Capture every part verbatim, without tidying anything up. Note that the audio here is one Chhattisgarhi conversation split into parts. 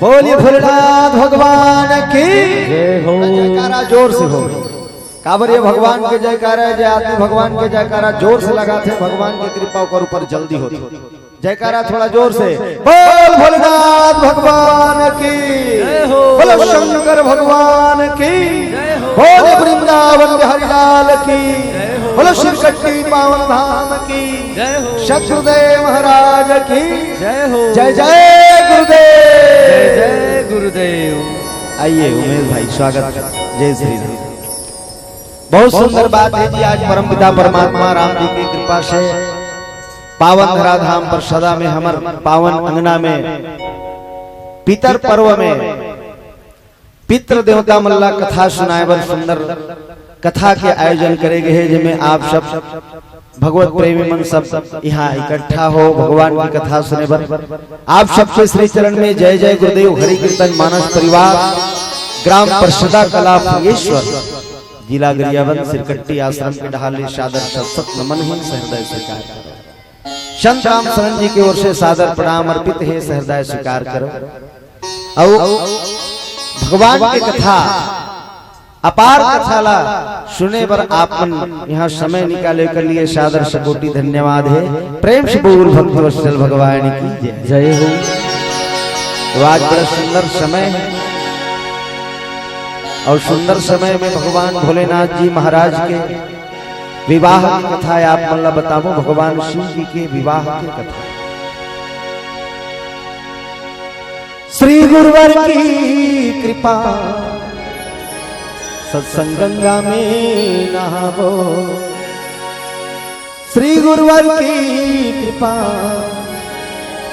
बोलिए भोलेनाथ भगवान की। जय हो। जयकारा जोर से हो। काबर ये भगवान के जयकारा है, जे आदमी भगवान के जयकारा जोर से लगाथे, भगवान की कृपा ओकर ऊपर जल्दी होथे। जयकारा थोड़ा जोर से। बोल भोलेनाथ भगवान की। जय हो। बोलो शंकर भगवान की। जय हो। बोले वृंदावन बिहारी लाल की। जय हो। बोलो श्री कट्टी पावन धाम की। जय हो। सतगुरुदेव महाराज की। जय हो। जय जय गुरुदेव। जय जय गुरुदेव। आइए उमेश भाई, स्वागत। जय श्री राम। बहुत सुंदर बात है जी, आज परमपिता परमात्मा राम जी की कृपा से पावन धराधाम पर सदा में हमर पावन अंगना में पितर पर्व में पितृ देवता मन ला कथा सुनाए बर सुंदर कथा के आयोजन करे गए हे, जेमे आप सब भगवत प्रेमी मन सब यहाँ इकट्ठा हो भगवान की कथा सुने बर। आप सबके श्री चरण में जय जय गुरुदेव। हरि कीर्तन मानस परिवार, ग्राम परसदा कला फुलेश्वर, जिला गरियाबंद, सिरकट्टी आश्रम के डहार ले सादर सत सत नमन हे, सहृदय स्वीकार करो। संत राम शरण जी की ओर से सादर प्रणाम अर्पित हे, सहृदय स्वीकार करो। अउ भगवान के कथा, अपार कथा ला सुने बर आप मन यहाँ समय निकाले के लिए सादर सकोटि धन्यवाद हे। प्रेम से बोल भक्त वत्सल भगवान की जय। जय हो। तो आज बड़ा सुंदर समय है और सुंदर समय में भगवान भोलेनाथ जी महाराज के विवाह की कथा आप मन ला बताबो, भगवान शिव जी के विवाह की कथा। श्री गुरुवर की कृपा, सत्संग गंगा में नहाबो। श्री गुरुवर की कृपा,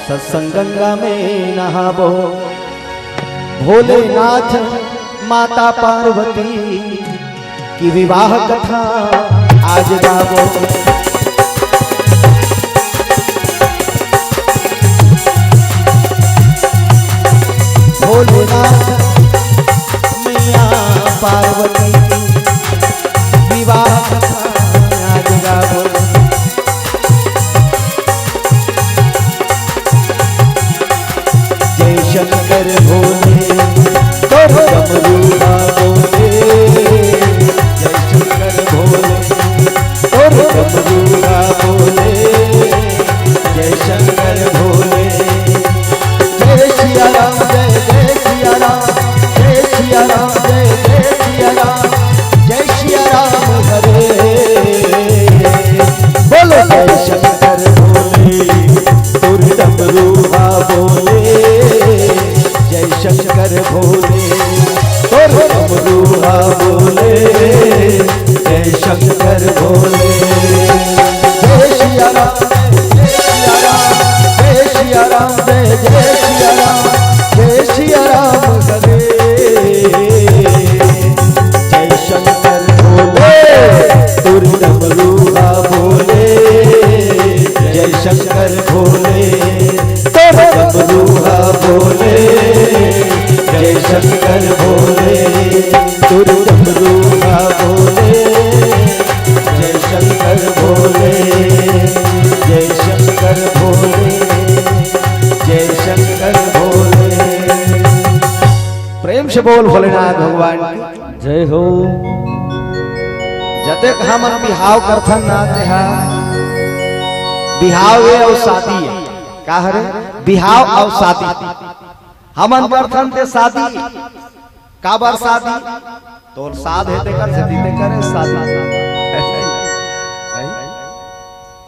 सत्संग गंगा में नहाबो। भोलेनाथ माता पार्वती की विवाह कथा आज गाबो। भोलेनाथ मैया पार्वती की विवाह कथा आज गाबो। जय शंकर भोले, तोर डमरू बा बोले। जय शंकर भोले, तोर डमरू बा बोले। जय शंकर भोले। जय सिया राम, जय जय सिया राम, जय सिया राम, जय जय सिया राम, जय सिया राम हरे। बोलो जय शंकर भोले, तोर डमरू बा बोले। जय शंकर भोले, तोर डमरू बा बोले। जय शंकर भोले। जय सिया राम, जय सिया राम, जय सिया राम, जय जय सिया राम, जय सिया राम हरे। जय शंकर भोले, तोर डमरू बा बोले। जय शंकर भोले, तोर डमरू बा बोले। जय शंकर भोले, तोर डमरू बा बोले। जय शंकर भोले, जय शंकर भोले, जय शंकर भोले। प्रेम से बोल भोलेनाथ भगवान की। जय हो। जतेक हमन बिहाव करथन ना, तेहा बिहाव ए अउ शादी ए। का हरे? बिहाव अउ शादी। हमन करथन ते शादी। काबर शादी? तोर साध हे तेकर सेती ते करे शादी।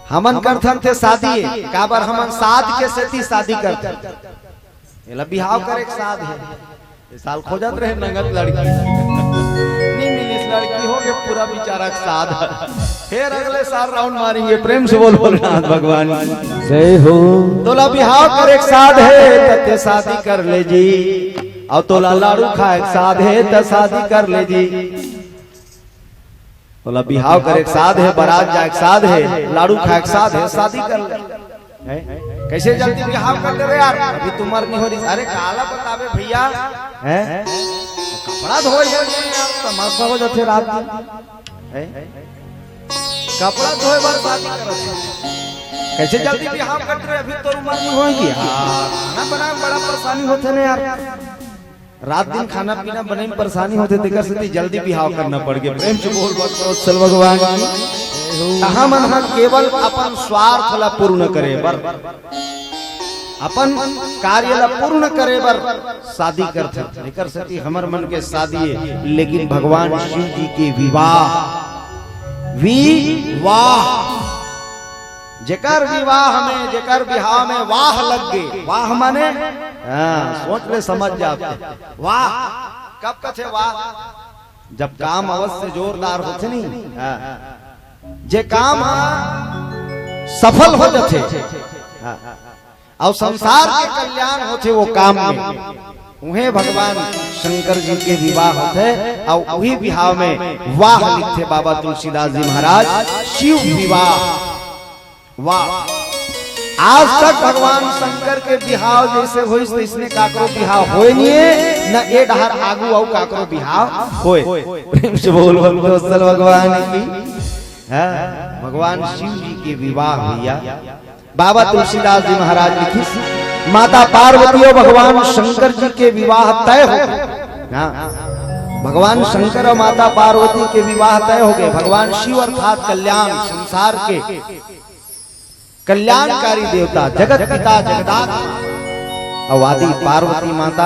हमन करथन ते शादी, काबर हमन साध के सेती शादी करथन। एला बिहाव करे के साध हे। ए साल खोजत रहे नंगत लड़की, नी मिलिस लड़की, हो गे पूरा बिचारा के साध। फिर अगले साल round मारेंगे। प्रेम से बोल भोलेनाथ भगवान की। जय हो। तोला बिहाव करे के साध हे त ते शादी कर ले जी। अउ तोला लाड़ू खाए के साध हे त शादी कर ले जी। तोला बिहाव करे के साध हे, बारात जाए के साध हे, लाड़ू खाए के साध हे, शादी कर ले। हैं? कैसे जल्दी बिहाव कर लेबे यार? अभी तुमर नहीं हो रही। अरे काला बताबे भैया। हैं? कपड़ा धोए हे, तमाशा हो जाथे रात दिन। हैं? कपड़ा धोए बर शादी करत हे। कैसे जल्दी बिहाव करत रहे, अभी तोर उमर नहीं होय कि? हाँ, खाना बनाए में बड़ा परेशानी होथे ना यार। रात दिन खाना पीना बने में परेशानी होथे, तेकर सेती जल्दी बिहाव करना पड़ गे। प्रेम से बोल भक्तवत्सल भगवान की। तहाँ मन ह केवल अपन स्वार्थ ला पूर्ण करे बर, अपन कार्य ला पूर्ण करे बर शादी करथे। एकर सेती हमर मन के शादी हे, लेकिन भगवान शिव जी के विवाह, विवाह, जेकर विवाह में, जेकर बिहाव में वाह लग गे। वाह माने, हाँ, सोच ले, समझ जाते। वाह कब कथे? वाह जब काम अवश्य जोरदार होथे नहीं, हाँ, जे काम ह सफल हो जाथे, हाँ, अउ संसार के कल्याण होथे वो काम में, उहें भगवान शंकर जी के विवाह होथे। अउ उही बिहाव में वाह लिखथे बाबा तुलसीदास जी महाराज, शिव विवाह। वाह, आज तक भगवान शंकर के बिहाव जैसे होइस, तैसने काकरो बिहाव होय नहीं हे, न ए डहर आगू अउ काकरो बिहाव होय। प्रेम से बोल भक्तवत्सल भगवान की। हाँ, भगवान शिव जी के विवाह भैया, बाबा तुलसीदास जी महाराज लिखिस, माता पार्वती अउ भगवान शंकर जी के विवाह तय हो गे। हाँ, भगवान शंकर अउ माता पार्वती के विवाह तय हो गे। भगवान शिव अर्थात कल्याण, संसार के कल्याणकारी देवता, जगत पिता, जगदात्मा, अउ आदि पार्वती माता,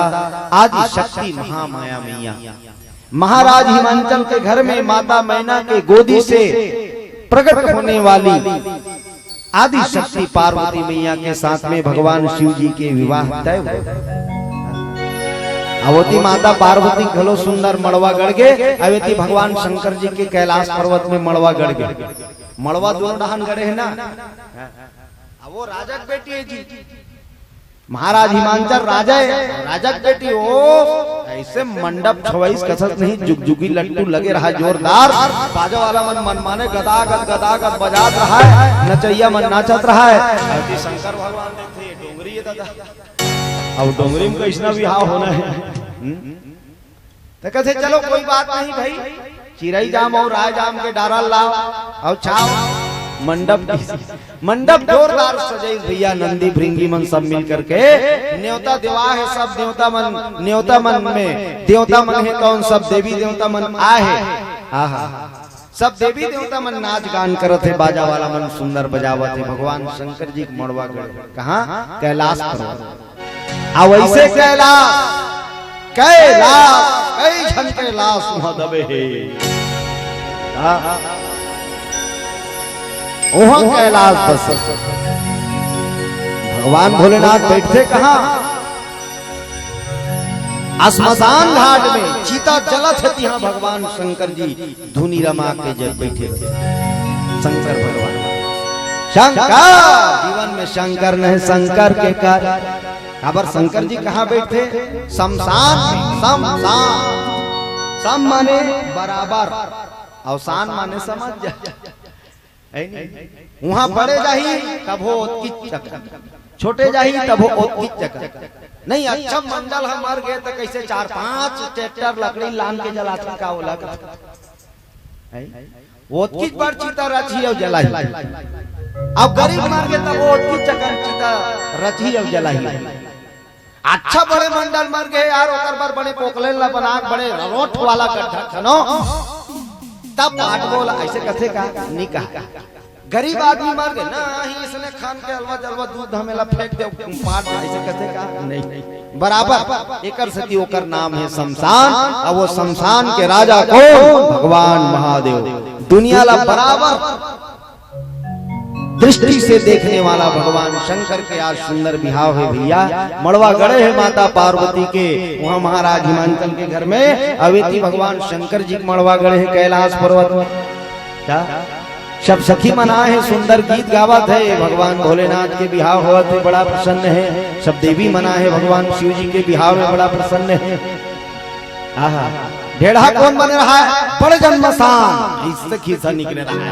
आदि शक्ति महामाया मैया। महाराज हिमांचल के घर में माता मैना के गोदी से प्रकट होने वाली आदि शक्ति पार्वती मैया के साथ में भगवान शिव जी के विवाह तय हो। अवती माता पार्वती घलो सुंदर मड़वा गढ़ गे, अवती भगवान शंकर जी के कैलाश पर्वत में मड़वा गढ़ गे। मड़वा दोनों डहान गढ़े हे ना। अब वो राजा के बेटी हे जी, महाराज हिमांचल राजा हे, राजा के बेटी, ओ, ऐसे मंडप छवइस कथस नहीं, जुगजुगी लट्टू लगे रहा जोरदार, बाजा वाला मन मनमाने गदागद गदागद बजात रहा हे, नचैया मन नाचत रहा हे। अति शंकर भगवान देथे, डोंगरी हे दादा। अब डोंगरी में कैसना बिहाव होना हे? हम्म? त कथे, "चलो, कोई बात नहीं भाई, चिरई जाम अउ राय जाम के डारा ल लाव अउ छाव मंडप की।" मंडप जोरदार सजइस भैया, नंदी भृंगी मन सब मिल करके नेवता देवा हे, सब देवता मन, नेवता मन में देवता मन हे, कौन सब देवी देवता मन आए हे। आहा, सब देवी देवता मन नाच गान करत हे, बाजा वाला मन सुंदर बजावत हे। भगवान शंकर जी के मड़वा गढ़, कहाँ? कैलाश पर्वत। आ वैसे कैलाश, कैलाश, कई झन कैलाश उहाँ दबे हे। हाँ, उहाँ कैलाश बस। भगवान भोलेनाथ बैठथे कहाँ? श्मशान घाट में चिता जलत हे, तिहाँ भगवान शंकर जी धुनी रमा के जब बैठे थे शंकर भगवान। शंकर! जीवन में शंकर नहीं, शंकर के कर। काबर शंकर जी कहाँ बैठे? शमशान में, शमशान। शम माने बराबर, अउ शान माने समझ जा। है नहीं? उहाँ बड़े जाही, तभो ओतकीच चकर। छोटे जाही, तभो ओतकीच चकर। नहीं, अच्छा मंडल ह मर गे, त कैसे चार पांच ट्रैक्टर लकड़ी लान के जलाथे का ओला? है? ओतकीच बड़ चिता रचही अउ जलाही। अब गरीब मर गे, तभो ओतकीच चकर चिता रचही अउ जलाही। अच्छा बड़े मंडल मर गे यार, ओकर बर बड़े पोकलेन ला बना के बड़े रोठ वाला गड्ढा खनो, तब पाट बोला, ऐसे कथे का? नहीं कहा। गरीब आदमी मर गे ना, ही इसने खान के अलवा जलवा दूध धमेला फेंक दे, पाट, ऐसे कथे का? नहीं। बराबर, एकर सेती ओकर नाम हे शमशान। अब वो शमशान के राजा कौन? भगवान महादेव। दुनिया ला बराबर दृष्टि से देखने वाला भगवान शंकर के आज सुंदर बिहाव हे भैया। मड़वा गढ़े हे माता पार्वती के, उहाँ महाराज हिमांचल के घर में अवेती भगवान शंकर जी के मड़वा गढ़े हे कैलाश पर्वत। क्या? सब सखी मन आए हे, सुंदर गीत गावत हे, भगवान भोलेनाथ के बिहाव होवत हे, बड़ा प्रसन्न हे। सब देवी मन आए हे, भगवान शिव जी के बिहाव में बड़ा प्रसन्न हे। आहा, ढेढ़ा कोन बने रहा हे? बड़े जन मसान, इससे खीसा निकले रहा हे।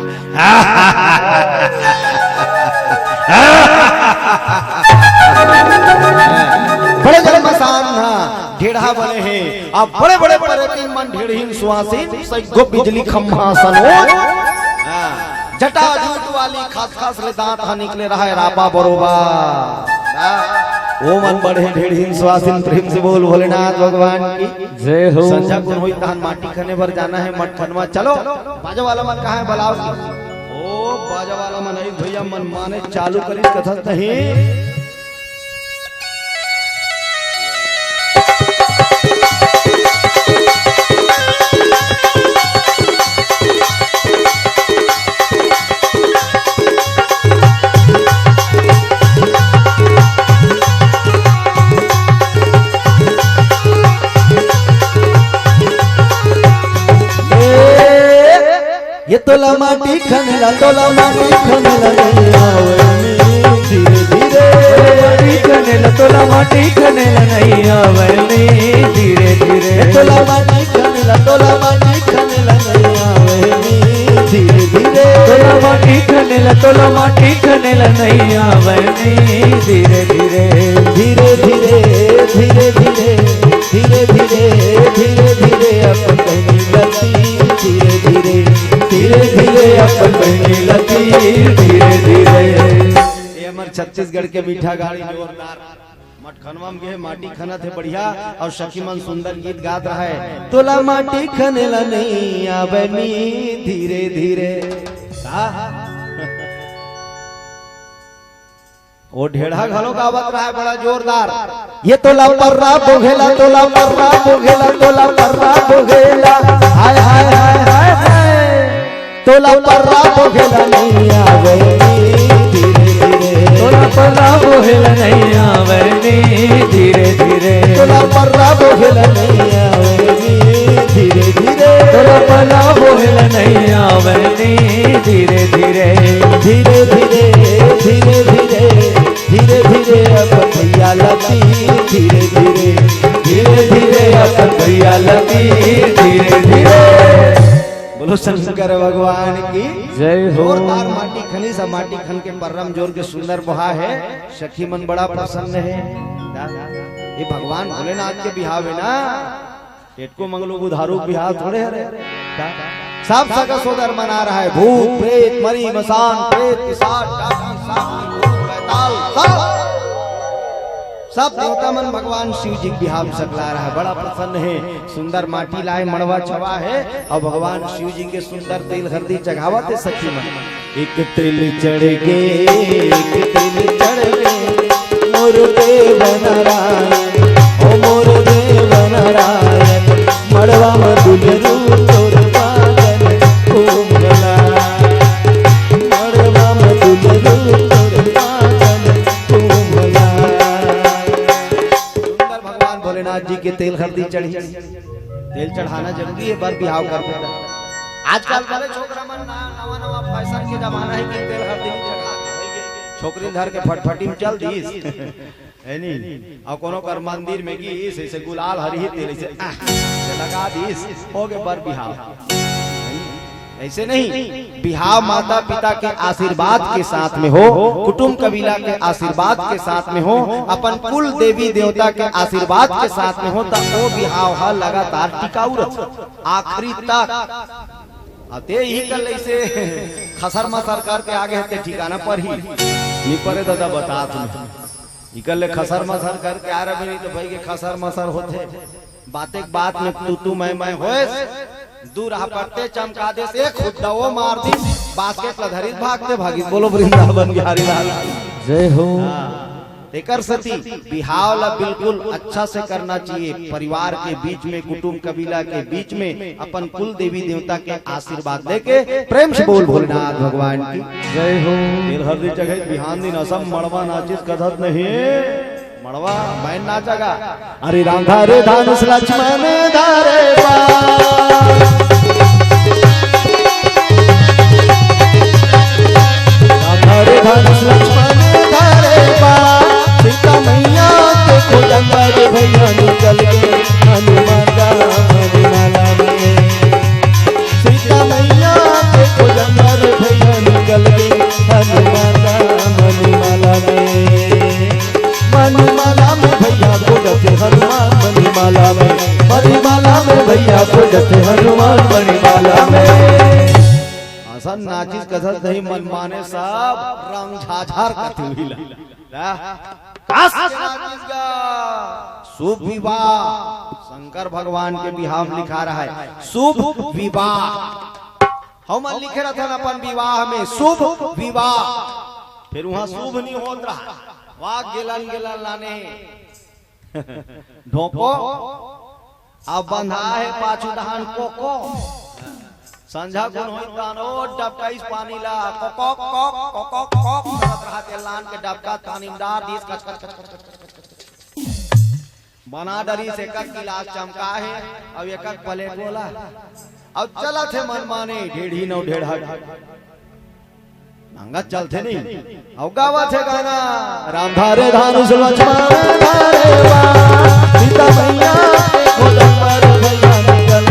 बड़े जन मसान, हाँ, ढेढ़ा बने हे। अब बड़े-बड़े परेतिन मन ढेढ़िन सुवासिन, सैगो बिजली खम्भा सनो। हाँ, टटा जूठ वाली खसखस ले दांत ह निकले रहय रापा बरोबर। ओ मन बड़े ढेढ़हिन सुवासिन, प्रेम से बोल भोलेनाथ भगवान की। जय हो। संझा कुन होई तहन माटी खने बर जाना हे मटखनवा। चलो, बाजा वाला मन कहाँ हे, बलाव। ओ बाजा वाला मन आई भैया, मन माने चालू करिस कथस नहीं। ये तोला माटी खनेला, तोला माटी खनेला नहीं आवे नी धीरे धीरे। माटी खनेला, तोला माटी खनेला नहीं आवे नी धीरे धीरे। ये तोला माटी खनेला, तोला माटी खनेला नहीं आवे नी धीरे धीरे। तोला माटी खनेला, तोला माटी खनेला नहीं आवे नी धीरे धीरे। धीरे धीरे, धीरे धीरे, धीरे धीरे, धीरे धीरे अपन बहिनी लती, धीरे धीरे, धीरे धीरे अपन बहिनी लती, धीरे धीरे। ये हमर छत्तीसगढ़ के मीठा गाड़ी जोरदार। मटखनवा में गे माटी खनत हे बढ़िया, अउ सखी मन सुंदर गीत गात रहय, तोला माटी खनेला नहीं आवे नी धीरे धीरे। का? ओ ढेढ़ा घलो गावत रहय बड़ा जोरदार। ये तोला पर्रा बोघेला, तोला पर्रा बोघेला, तोला पर्रा बोघेला। हाय, हाय, हाय, हाय, हाय। तोला पर्रा बोघेला नहीं आवे नी धीरे धीरे। तोला पर्रा बोघेला नहीं आवे नी धीरे धीरे। तोला पर्रा बोघेला नहीं आवे नी धीरे धीरे। तोला पर्रा बोघेला नहीं आवे नी धीरे धीरे। धीरे धीरे, धीरे धीरे, धीरे धीरे अपन भैया लती, धीरे धीरे, धीरे धीरे अपन भैया लती, धीरे धीरे। बोलो शंकर भगवान की। जय हो। जोरदार माटी खनी सा, माटी खन के पर्रा म जोर के सुंदर बोहा हे। सखी मन बड़ा प्रसन्न हे। ये भगवान भोलेनाथ के बिहाव हे ना। टेटको मंगलू बुधारू बिहाव थोड़े हरे। का? सब सगा सोदर मना रहय, भूत, प्रेत, मरी, मसान, प्रेत, पिशाच, डाकू, सांप, भूत, बैताल, सब, सब देवता मन भगवान शिव जी के बिहाव सकला रहय। बड़ा प्रसन्न हे, सुंदर माटी लाय, मड़वा छवा हे, अउ भगवान शिव जी के सुंदर तेल हरदी चघावत हे सखी मन। एक तेल चढ़ गे, एक तेल चढ़ गे, मोर देव नारायण, ओ मोर देव नारायण, मड़वा म दुलरू तोर बादल घूमला, मड़वा म दुलरू तोर बादल घूमला। सुंदर भगवान भोलेनाथ जी के तेल हरदी चढ़ी। तेल चढ़ाना जरूरी हे, बर बिहाव करबे त। आजकल बड़े छोकरा मन ना, नवा नवा फैशन के जमाना हे कि तेल हरदी नइ चढ़ा। छोकरी धर के फटफटी म चल दिस, हे नी? अउ कोनो कर मंदिर में गिस, अइसे गुलाल हरी तेल अइसे, आह, अइसे लगा दिस, हो गे बर बिहाव। अइसे नहीं, बिहाव माता पिता के आशीर्वाद के साथ में हो, कुटुंब कबीला के आशीर्वाद के साथ में हो, अपन कुल देवी देवता के आशीर्वाद के साथ में हो, त ओ बिहाव ह लगातार टिकाऊ रथे, आखिरी तक। अते ही कल अइसे खसर मसर करके आगे हे ते ठिकाना परही, नी परे दादा बतात में। इकर ले खसर मसर करके आ रहे नहीं तो भाई के खसर मसर होथे। बाते के बात में तू तू मैं मैं होएस, दू राह पड़ते चमका देस, एक खुद्दा वो मार दिस, बास्केट ला धरिस भागते भागिस। बोलो वृंदावन बिहारी लाल। जय हो। हाँ, तेकर सेती बिहाव ला बिल्कुल अच्छा से करना चाहिए, परिवार के बीच में, कुटुंब कबीला के बीच में अपन कुल देवी देवता के आशीर्वाद लेके प्रेम से बोल भोलेनाथ भगवान की। जय हो। तेल हरदी चढ़े बिहान दिन असम मड़वा नाचिस कथत नहीं। मड़वा मैं नाचगा। अरे राम धारे धानुष लक्ष्मण धारे बा। राम धारे धानुष लक्ष्मण धारे बा। सीता मैया के खोजन बर भैया निकल गे हनुमान राम हनुमाला में। सीता मैया के खोजन बर भैया निकल गे हनुमान राम हनुमाला में। मणिमाला में भैया खोजत हनुमान मणिमाला में। मणिमाला में भैया खोजत हनुमान मणिमाला में। आशा नाचिस कथस नहीं मनमाने सब रंग झाझार कथे उही ला। का? कास के नाचिस गा। शुभ विवाह। शंकर भगवान के बिहाव लिखा रहा है शुभ विवाह। हमन लिखे रहथन अपन विवाह में शुभ विवाह, फिर उहाँ शुभ नहीं होत रहा। वाह गेलन गेलन लाने ढोको। अब बंधा है पाछू डहान कोको। संझा कुन होई तानो डबकाइस पानी ला कोको कोक कोको कोक करत रहा के लान के डबका पानी में डार दीस कच कच कच कच कच। बना डरी से कक गिलास चमका है। अब एक प्लेट बोला। अब चलत हे मनमाने ढेढ़ी नौ ढेढ़ा। नंगत चलथे नहीं। अउ गावत हे गाना। राम धारे धानुष लक्ष्मण धारे बा। सीता मैया के कोलम पर भैया निकल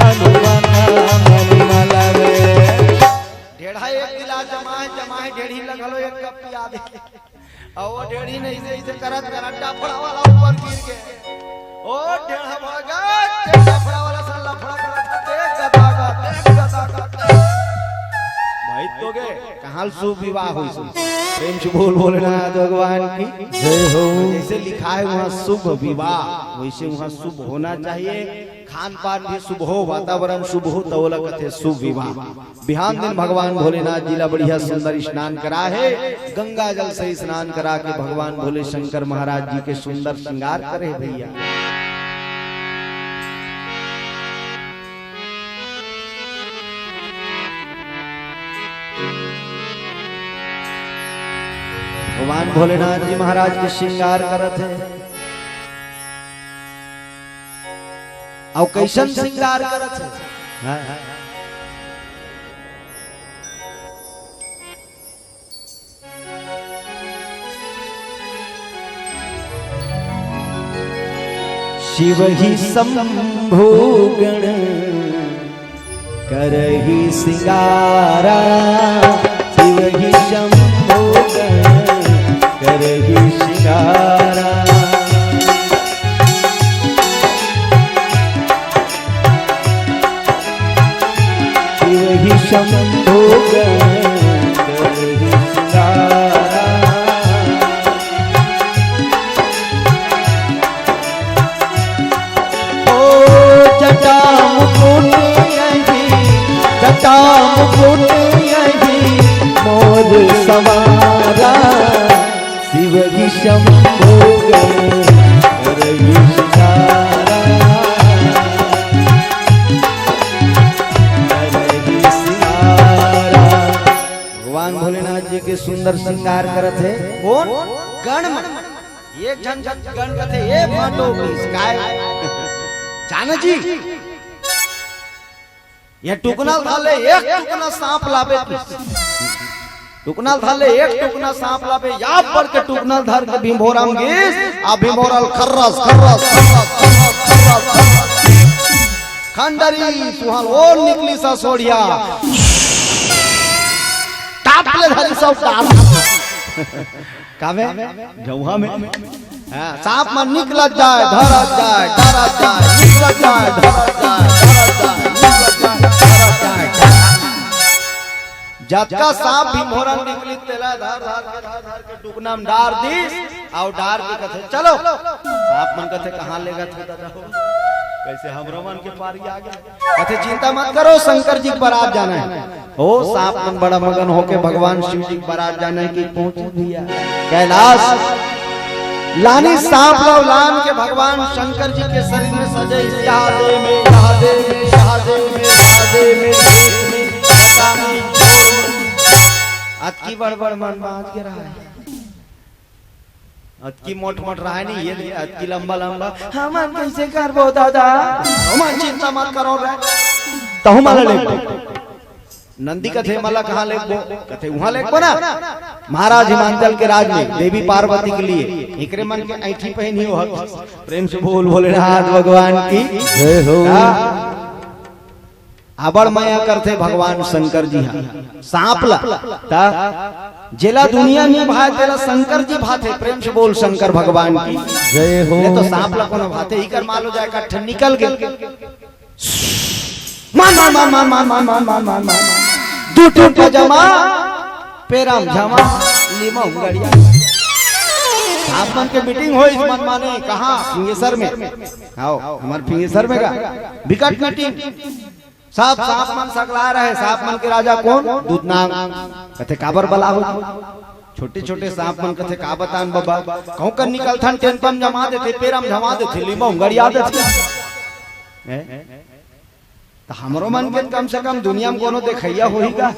हनुमान नाम मनी माला रे। ढेढ़ा एक गिलास जमा है, जमा है, ढेढ़ी लगलो एक कप पिया दे। अउ वो ढेढ़ी नहीं से इसे करत करत डफड़ा वाला ऊपर गिर के। ओ ढेढ़ा भागा, ते डफड़ा वाला साला फड़ा फड़ा, ते गदा गदा, ते गदा गदा। भाई तो गे, कहाँ शुभ विवाह होइस। प्रेम से बोल भोलेनाथ भगवान की जय हो। जैसे लिखा है वहाँ शुभ विवाह, वैसे वहाँ शुभ होना चाहिए। खान पान भी शुभ हो, वातावरण शुभ हो, तो ओला कथे शुभ विवाह। बिहान दिन भगवान भोलेनाथ जी ला बढ़िया सुंदर स्नान करा हे, गंगा जल से स्नान करा के भगवान भोले शंकर महाराज जी के सुंदर श्रृंगार करे भैया। भगवान भोलेनाथ जी महाराज के श्रृंगार करत हे। अउ कैसन श्रृंगार करत हे? हाँ। शिव ही शंभु गण करही सिंगारा, शिव ही शंभु गण करही सिंगारा। शिव ही शंभु गण करही सिंगारा। ओ जटा मुकुट यही, जटा मुकुट यही मोर सवारा। शिव ही शंभु गण करही सिंगारा, करही सिंगारा। भगवान भोलेनाथ जी के सुंदर श्रृंगार करत हे। कौन? गण मन। एक झन गण कथे, "ए माटो किस काय?" जाना जी, ये टुकना ल धर ले, एक टुकना सांप लाबे। टुकना ल धर ले, एक टुकना सांप लाबे। या पर के टुकना ल धर के भिंभोरा म गिस, आ भिंभोरा ल खर्रस, खर्रस, खर्रस, खर्रस, खर्रस, खर्रस। खंडरी सुहान ओ निकली सा सोढ़िया। टाप ले धरी सब टाप। कामे? जौहा में। हाँ, सांप मन निकलत जाए, धरत जाए, धरत जाए, निकलत जाए, धरत जाए, धरत जाए, निकलत जाए, धरत जाए। जतका सांप भिंभोरा निकली, तेला धर, धर के, धर, धर के टुकना म डार दीस, अउ डार के कथे, "चलो।" सांप मन कथे, "कहाँ लेगत हो दादा हो? कैसे हमरो मन के पारी आ गे?" कथे, "चिंता मत करो, शंकर जी के बारात जाना है।" ओ सांप मन बड़ा मगन होके भगवान शिव जी के बारात जाने की पहुंचे भैया कैलाश। लानी सांप ला लान के भगवान शंकर जी के शरीर में सजे, यहाँ दे में, यहाँ दे में, यहाँ दे में, यहाँ दे में, यहाँ दे में, यहाँ दे में। अतकी बड़ बड़ मन बांध के रहा है। अतकी मोट मोट रहा नहीं, ये अतकी लंबा लंबा। हमन कैसे करबो दादा? हमन चिंता मत करो रे। तहु माला लेगबो। नंदी कथे, "मला कहाँ लेगबो?" कथे, "उहाँ लेगबो ना, महाराज हिमांचल के राज में देवी पार्वती के लिए एकरे मन के ऐठी पहनी हो।" प्रेम से बोल भोलेनाथ भगवान की जय हो। हाँ। अबड़ मया करथे भगवान शंकर जी हा सांप ला। ता जेला दुनिया नइ भाय, तेला शंकर जी भाथे। प्रेम से बोल शंकर भगवान की जय हो। ले तो सांप ला कोनो भाथे, इकर मालो जाए कट्ठे निकल गे। मान, मान, मान। दू ठन पजामा, पेराम झामा, लीमा उंगड़िया। सांप मन के मीटिंग होइस मनमाने, कहाँ? फिंगेसर में। आओ, हमर फिंगेसर में का बिकट मीटिंग। सब सांप मन सकला रहे। सांप मन के राजा कोन? दूधनांग। कथे, "काबर बला हो?" छोटे-छोटे सांप मन कथे, "का बतान बबा, कहूँ कर निकलथन, टेंट म जमा देथे, पेराम झमा देथे, लीमा उंगड़िया देथे।" हैं? त हमरो मन के कम से कम दुनिया में कोनो देखइया होही का?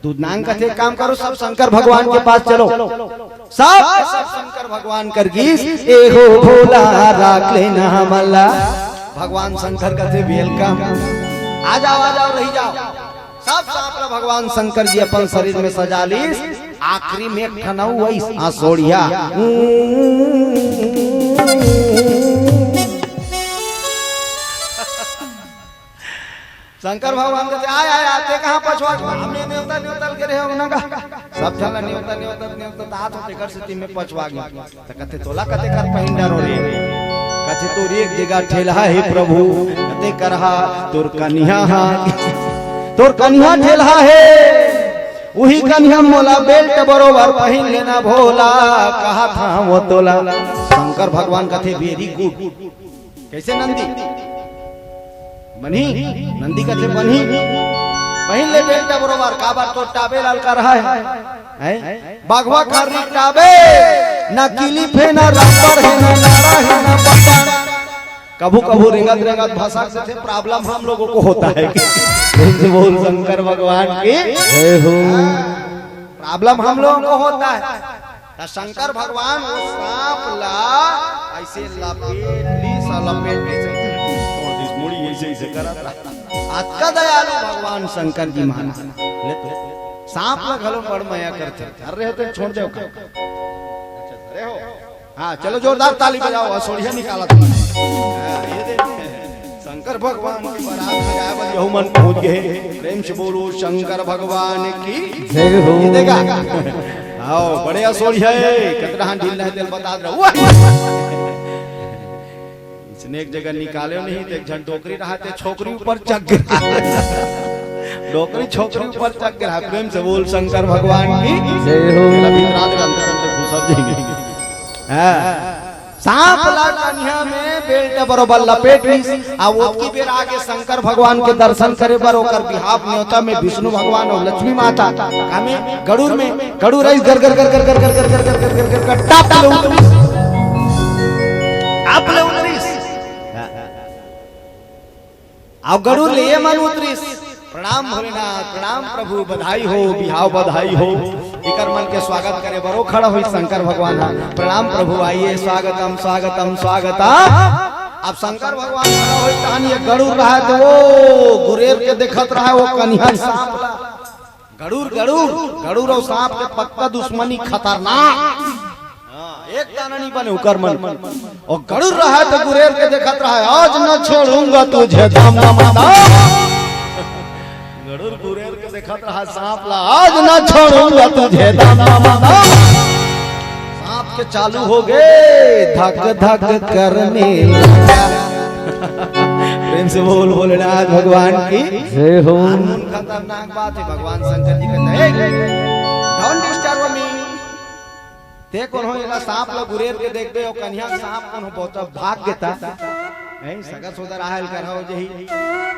दूधनांग कथे, "काम करो, सब शंकर भगवान के पास चलो।" सब के सब शंकर भगवान कर गीस, "ए हो भोला, राख लेना हमला।" भगवान शंकर कथे, "Welcome, आ जाओ, आ जाओ, रही जाओ।" सब सांप ला भगवान शंकर जी अपन शरीर में सजा लीस। आखिरी में एक ठन अउ अइस, असोड़िया। शंकर भगवान कथे, "आय, आय, आय, ते कहाँ पछवा? हमने नेवता, नेवता के रहे हो ना का?" सब झन ला नेवता, नेवता, नेवता, तात हो, तेकर सेती में पछवा गया। त कथे, "तोला कते कर पहिन डरो रे?" कथे, "तोर एक जगह ठेलहा हे प्रभु, कते करहा तोर कनिहा हा, तोर कनिहा ठेलहा हे, उही कनिहा मोला बेल्ट बरोबर पहिन लेना भोला, कहा था वो तोला।" शंकर भगवान कथे, "Very good।" कैसे नंदी? बनही? नंदी कथे, "बनही।" पहिन ले बेल्ट बरोबर, काबर तोर टाबे लाल कर है। हैं? बघवा खर्री टाबे, ना किलिप हे, ना रबर हे, ना नाड़ा हे, ना बटन। कभू-कभू रेंगत-रेंगत भसक जथे, problem हम लोगों को होता है। प्रेम से बोल शंकर भगवान की। जय हो। Problem हम लोगों को होता है। त शंकर भगवान वो सांप ला ऐसे लपेट लीस, लपेट के छोड़ दीस, मुड़ी ऐसे, ऐसे करत रहा। अतका दयालु भगवान शंकर जी महाराज। ले तो, सांप ला घलो बड़ मया करथे। धर रहे हो तो छोड़ दे का। अच्छा, धरे हो? हाँ, चलो जोरदार ताली बजाओ, असोड़िया निकाला तुमने। हाँ, ये दे। शंकर भगवान के बारात में जाए बर यहू मन पहुंच गए। प्रेम से बोलो शंकर भगवान की। जय हो। ये देखा? आओ, बड़े असोड़िया है, कितना ढील है, तेल बता रहा हूँ। इसने एक जगह निकाले नहीं, तो एक झन डोकरी रहा, ते छोकरी ऊपर चढ़ गिरा। डोकरी छोकरी ऊपर चढ़ गिरा। प्रेम से बोल शंकर भगवान की। जय हो। अभी रात रात अंदर अंदर घुसर जाएंगे। हाँ। सांप ला कनिहा में बेल्ट बरोबर लपेट लीस, आ ओतकी बेर आगे शंकर भगवान के दर्शन करे बर ओकर बिहाव नेवता में विष्णु भगवान अउ लक्ष्मी माता, कामे गरुड़ में, गरुड़ रईस गर गर गर गर गर गर गर गर गर गर गर गर टाप ले उतरिस। टाप ले उतरिस। अउ गरुड़ ले ये मन उतरिस, "प्रणाम भोलेनाथ, प्रणाम प्रभु, बधाई हो, बिहाव बधाई हो।" इकर मन के स्वागत करे बर ओ खड़ा होई शंकर भगवान हा, "प्रणाम प्रभु, आइए, स्वागतम, स्वागतम, स्वागतम।" अब शंकर भगवान खड़ा होई, तहन ये गरुड़ रहा तो वो गुरेर के देखत रहा, वो कनिहा सांप ला। गरुड़, गरुड़, गरुड़ अउ सांप के पक्का दुश्मनी खतरनाक। हाँ, एक दाना नहीं बने उकर मन। और गरुड़ रहा तो गुरेर के देखत रहा, "आज न छोड़ूंगा तुझे, दम दम दम।" गरुड़ गुरेर के देखत रहा सांप ला, "आज न छोड़ूंगा तुझे, दम दम दम।" सांप के चालू हो गए धक धक करने लगा। प्रेम से बोल भोलेनाथ भगवान की। जय हो। कानून खतरनाक बात है, भगवान शंकर जी कहते हैं, "Don't disturb me।" ते कोनो एला सांप ल गुरेर के देखबे, ओ कनिहा सांप कोनो बहुत भाग गेता। नहीं, सगा सोदर आहल कर हो जही।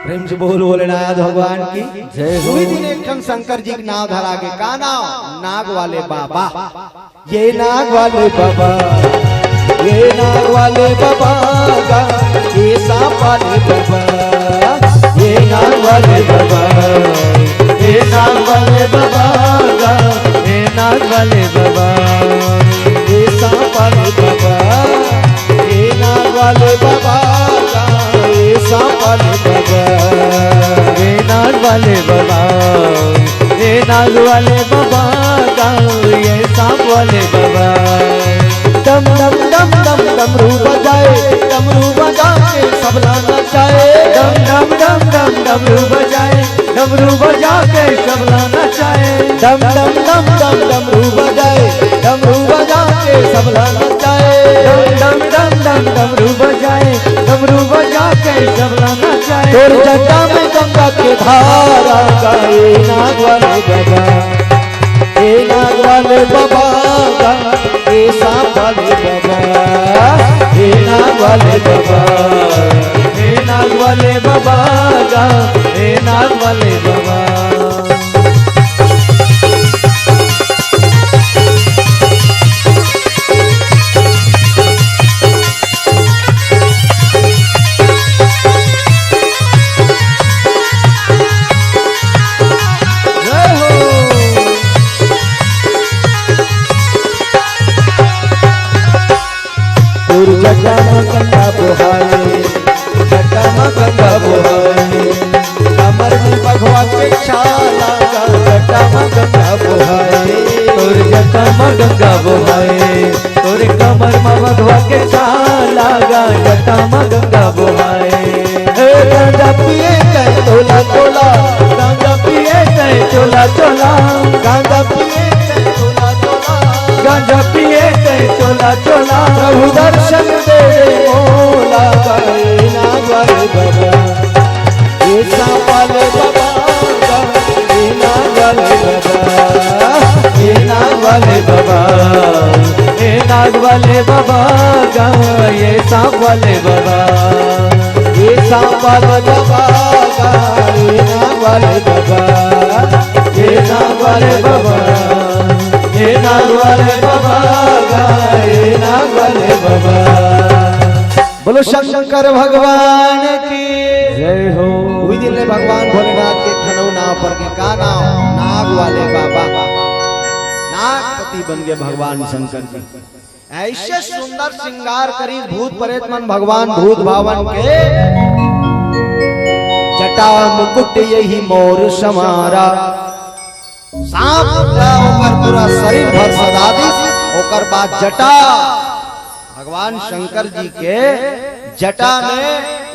प्रेम से बोल भोलेनाथ भगवान की। जय हो। उही दिन एक ठन शंकर जी के नाव धरा गे। का नाव? नाग वाले बाबा। ये नाग वाले बाबा, ये नाग वाले बाबा गा, ये सांप वाले बाबा, ये नाग वाले बाबा, ये नाग वाले बाबा गा, ये नाग वाले बाबा, ये सांप वाले बाबा, ये नाग वाले बाबा गा, ये सांप वाले बाबा, ये नाग वाले बाबा, ये नाग वाले बाबा गा, ये सांप वाले बाबा। डम डम डम डम डमरू बजाए, डमरू बजा के सबला नचाए। डम डम डम डम डमरू बजाए, डमरू बजा के सबला नचाए। डम डम डम डम डमरू बजाए, डमरू बजा के सबला नचाए। डम डम डम डम डमरू बजाए, डमरू बजा के सबला नचाए। तोर जटा में गंगा के धारा गा, ए नाग वाले बाबा, ए नाग वाले बाबा गा, ए सांप वाले बाबा, ए नाग वाले बाबा, ए नाग वाले बाबा गा, ए नाग वाले बाबा। जय हो। तोर जटा म गंगा बोहाए, जटा म गंगा बोहाए, कमर में बघवा के छाला गा, जटा म गंगा बोहाए। तोर जटा म गंगा बोहाए, तोर कमर म बघवा के छाला गा, जटा म गंगा बोहाए। ए गांजा पिए तै तोला तोला, गांजा पिए तै तोला तोला, गांजा पिए तै तोला तोला, गांजा पिए तै तोला तोला। प्रभु दर्शन दे दे मोला, ए नाग वाले बाबा, ए सांप वाले बाबा, ए नाग वाले बाबा, ए नाग वाले बाबा, ए नाग वाले बाबा गा, ए सांप वाले बाबा, ए सांप वाले बाबा गा, ए नाग वाले बाबा, ए नाग वाले बाबा, ए नाग वाले बाबा गा, ए नाग वाले बाबा। बोलो शंकर भगवान की। जय हो। उही दिन ले भगवान भोलेनाथ के ठनऊ नाव पर के का नाव? नाग वाले बाबा। नागपति बन गए भगवान शंकर जी। ऐसे सुंदर श्रृंगार करी भूत प्रेत मन भगवान भूत भावन के। जटा मुकुट यही मोर समारा। सांप ला ओकर पूरा शरीर भर सजा दिस, ओकर बाद जटा भगवान शंकर जी के जटा में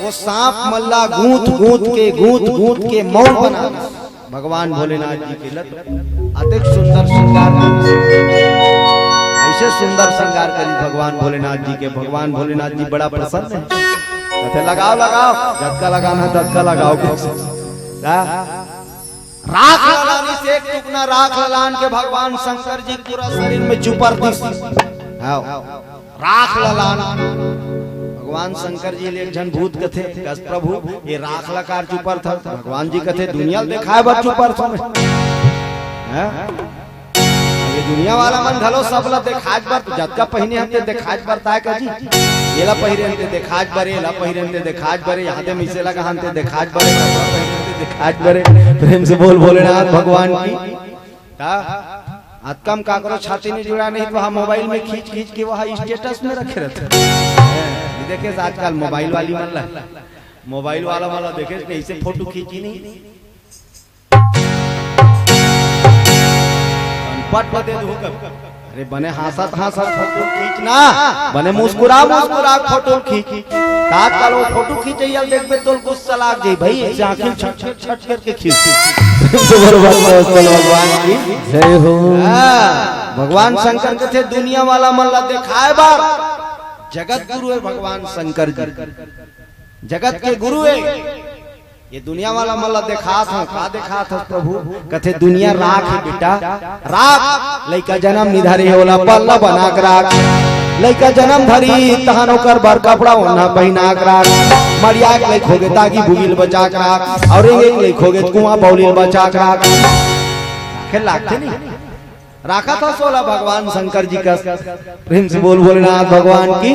वो सांप मन ला गूंथ गूंथ के, गूंथ गूंथ के मौर बना दिस। भगवान भोलेनाथ जी के लत अतेक सुंदर श्रृंगार करिस, ऐसे सुंदर श्रृंगार करिस भगवान भोलेनाथ जी के। भगवान भोलेनाथ जी बड़ा प्रसन्न है। कहते, "लगाओ, लगाओ, जतका लगाना है, ततका लगाओ।" का? राख ललान से एक टुकना राख ललान के भगवान शंकर जी पूरा शरीर में चुपर दिस। हाँ। राख ललान। भगवान शंकर जी ले एक झन भूत कथे, कस, "प्रभु, ये राख ला काबर चुपर था?" भगवान जी कथे, "दुनिया ल देखाय बर चुपर था मैं।" हैं? ये दुनिया वाला मन घलो सब ला देखाय बर, तो जतका पहिने हन ते देखाय बर ताय का जी। ये ला पहिरे हन ते देखाय बर, ये ला पहिरे हन ते देखाय बर, यहाँ ते मिसे लगा हन ते देखाय बर, कपड़ा पहिरे हन ते देखाय बर। प्रेम से बोल भोलेनाथ भगवान की। का? अतका म काकरो छाती नहीं जुड़ा नहीं तो वहाँ मोबाइल में खींच खींच के वहाँ स्टेटस में रखे रहते। ये देखे से आजकल मोबाइल वाली मन ला, मोबाइल वाला वाला देखे से कैसे फोटो खींची नहीं। पट पटे धोकर। अरे बने हाँसत हाँसत फोटो खींचना, बने मुस्कुरा मुस्कुरा फोटो खींच। आजकल वो फोटो खींचइया देखबे तो गुस्सा लाग जाई भाई, ऐसे आंखें छट छट छट करके खींचती। प्रेम से बोलो भगवान, बोलो भगवान की जय हो। हाँ, भगवान शंकर कथे दुनिया वाला मन ला देखाय बर जगत गुरु है भगवान शंकर जी, जगत के गुरु है। ये दुनिया वाला मन ला देखात हूँ, का देखात हस प्रभु? कथे दुनिया राख है बेटा, राख। लइका जन्म नहीं धरे हे ओला पल्ला बना के राख। लइका जन्म धरी तहन ओकर बर कपड़ा ओढ़ना पहिना के राख। मरिया के लइक होगे तागी बुगिल बचा के राख, और एक लइक होगे कुआं बौलिल बचा के राख। आखिर लागथे नहीं, राखत हस ओला भगवान शंकर जी कस। प्रेम से बोल भोलेनाथ भगवान की।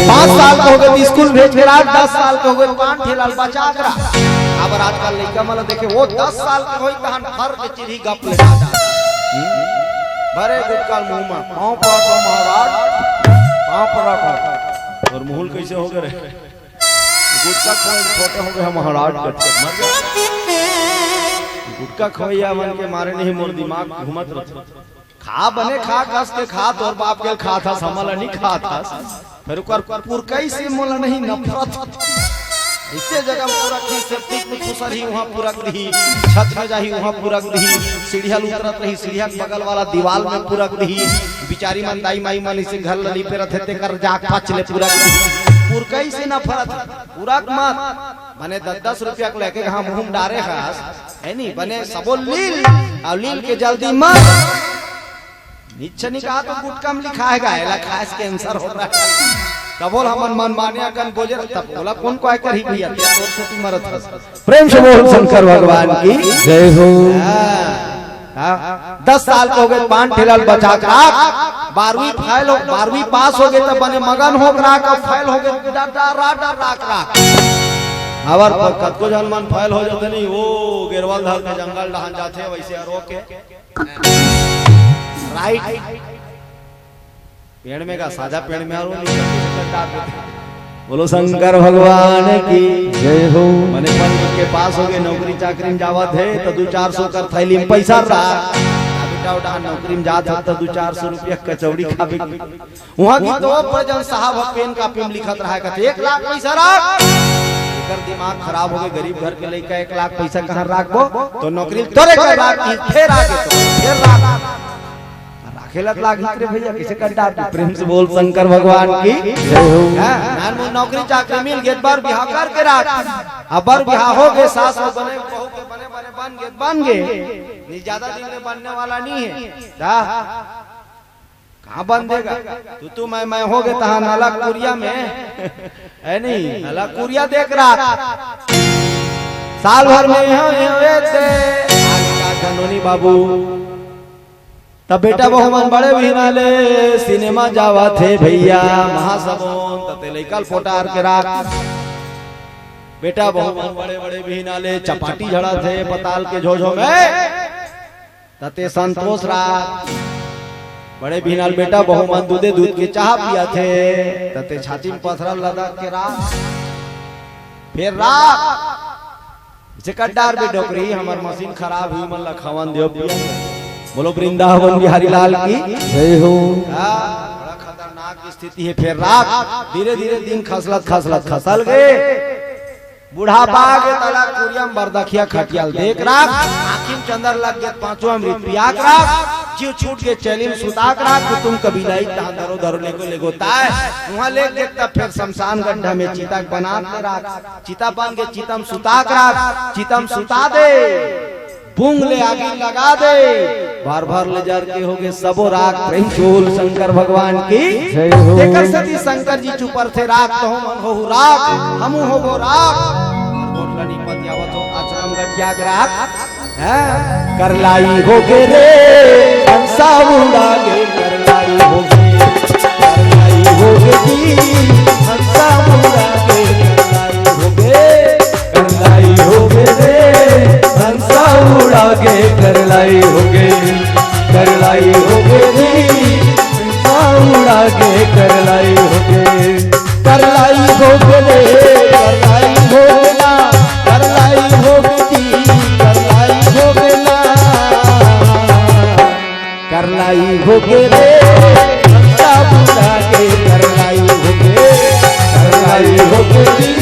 पाँच साल के होगे त स्कूल भेज के राख, दस साल के होगे त पान ठेला ल बचा के राख। अब आजकल लइका मन ल देखे, वो दस साल के होई तहन फर के चिरही गप ले जाता। भरे गुटका मुंह में, पाँव पर रखो महाराज, पाँव पर रखो। और मुहुल कैसे हो गए रे? गुटका खाए छोटे हो गए महाराज, कट के मर गए। गुटका खवैया मन के मारे नहीं मोर दिमाग घूमत रहता। खा बने खा, कस के खा, तोर बाप के खात हस, हमला नहीं खात हस। फिर ओकर पुरकई से मोला नहीं नफरत। इसे जगह में पुरक ही, सेप्टिक में खुसर ही, वहाँ पुरक दी, छत में जाही, वहाँ पुरक दी, सीढ़िया ल उतरत रही, सीढ़िया के बगल वाला दीवाल में पुरक दी, बिचारी मन दाई माई मन इसे घर ल लिपे रहते, तेकर जाक पच ले पुरक दी। पुरकई से नफरत, पुरक मत। बने दस दस रुपया के लेके कहाँ मुंह में डारे हस, है नी? बने सबो लील, अउ लील के जल्दी मर। नीचे नहीं कहा तो गुटका में लिखा है, गायला खास कैंसर हो रहा है। तब बोल हमन मन माने अकन बोले, तब बोला कौन को आकर ही भैया, तोर से तू मरत हस। प्रेम से बोल शंकर भगवान की जय हो। हाँ। हाँ, दस साल के हो गए, पान ठेला ल बचा के राख, बारहवीं फेल हो, बारहवीं पास हो गए, तब बने मगन हो के राख, अब फेल हो गए, डर, डर, डर, डर, राख, राख। अबर पर कतको झन मन फेल हो जाते नहीं, वो गेरवल धर के जंगल डहान जाते, वैसे रो के। राइट। पेड़ में का साजा पेड़ में आरो नहीं, बोलो शंकर भगवान की जय हो। मने पढ़ लिख के पास हो गए, नौकरी चाकरी में जावत है, तो दो चार सौ कर थैली में पैसा रहा। आ बेटा, उठा नौकरी में जात है, तो दो चार सौ रुपया कचौड़ी खावे। वहाँ की तो प्रजन साहब पेन कापी में लिखत रहा, कहते, "एक लाख पैसा रख।" एकर दिमाग खराब हो गए, गरीब घर के लइका, एक लाख पैसा कहाँ राखबो? तो नौकरी तोरे कर राख, फिर आगे तो, फिर राख। राखेला त लागिस रे भैया, कइसे कर डार दे? प्रेम से बोल शंकर भगवान की जय हो। हाँ, नान मुन नौकरी चाकरी मिल गे, बर बिहाव करके राख। अब बर बिहाव हो गे, सास हो बने, बहू के बने, बने बन गे, बन गे। नहीं ज्यादा दिन में बनने वाला नहीं है। दा, कहाँ बन देगा? तू, तू, मैं, मैं हो गे तहाँ नाला कुरिया में। है नहीं? नाला कुरिया देख रहा। साल भर में हो, हो, हो, ते। आगे का धनोनी बाबू। तब बेटा बहू मन बड़े बिहना ले सिनेमा जावत हे भैया, महासबोन, तते लइका ल पोटार के राख। बेटा बहू मन बड़े बड़े बिहना ले चपाटी झड़त हे पताल के झोझो में, तते संतोष राख। बड़े बिहना ल बेटा बहू मन दूधे दूध के चाह पियत हे, तते छाती में पथरा लदक के राख। फिर राख। जेकर डार बे डोकरी, हमर मशीन खराब हुई, मन ला खावन दियो पिया। बोलो वृंदावन बिहारी लाल की जय हो। हाँ, बड़ा खतरनाक स्थिति है। फिर राख, धीरे धीरे दिन खसलत खसलत खसल गे। बुढ़ापा आ गे, तला कुरिया में बरदखिया खटिया ल देख राख। आँखी में चंदर लग गे, पांचों अमृत पिया के राख। जीव छूट गे, चैली में सुता के राख। कुटुम कबीला ही तहाँ धरो धरो लेगो लेगो ताय। वहाँ ले गे तब फिर शमशान गड्ढा में चिता के बना के राख। चिता बन के चिता म सुता के राख, चिता म सुता दे, पूंग ले आगी लगा दे, भर भर ले जर के हो गे सबो राख। प्रेम से बोल शंकर भगवान की जय हो। तेकर सेती शंकर जी चुपर थे राख, तहु मन होहु राख, हमू होबो राख। और बोल रनी पतियावत हो आश्रम गठिया के राख। हैं? करलाई हो गे रे, हंसा उड़ा गे, करलाई हो गे, करलाई हो गे जी, हंसा उड़ा गे, करलाई हो गे, करलाई हो गे रे, हंसा उड़ा गे, करलाई हो गे, करलाई हो गे जी, हंसा उड़ा गे, करलाई हो गे। करलाई हो गे रे, करलाई हो गे ना, करलाई हो गे जी, करलाई हो गे ना। करलाई हो गे रे, हंसा उड़ा गे, करलाई हो गे, करलाई हो गे जी,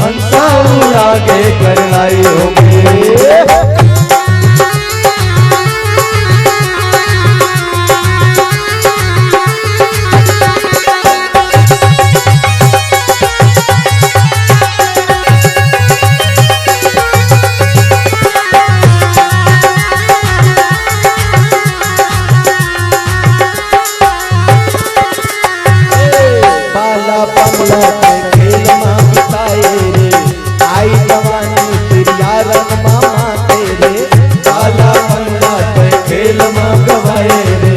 हंसा उड़ा गे, करलाई हो गे। बाला पगला के खेल मा बिताए रे, आई जवानी तिरिया रंग मा माते रे। बाला पगला के खेल मा गवाए रे,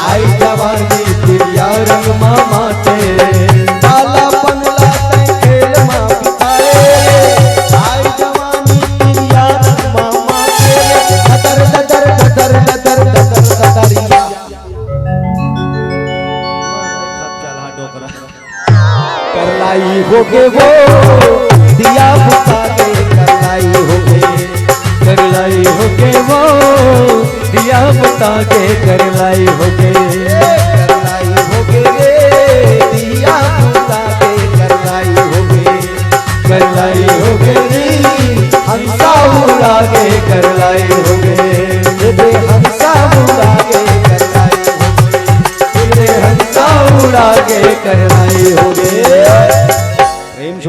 आई जवानी तिरिया रंग मा माते रे। बाला पगला के खेल मा बिताए रे, आई जवानी तिरिया रंग मा माते रे। ददर, ददर, ददर, ददर, ददर, ददरिया। करलाई हो गे वो दिया बुता के, करलाई हो गे, करलाई हो गे वो दिया बुता के, करलाई हो गे, करलाई हो गे रे दिया बुता के, करलाई हो गे, करलाई हो गे रे हंसा उड़ा के, करलाई हो गे, ये दे हंसा उड़ा के, करलाई हो गे। तेरे हंसा उड़ा के करलाई हो गे। प्रेम से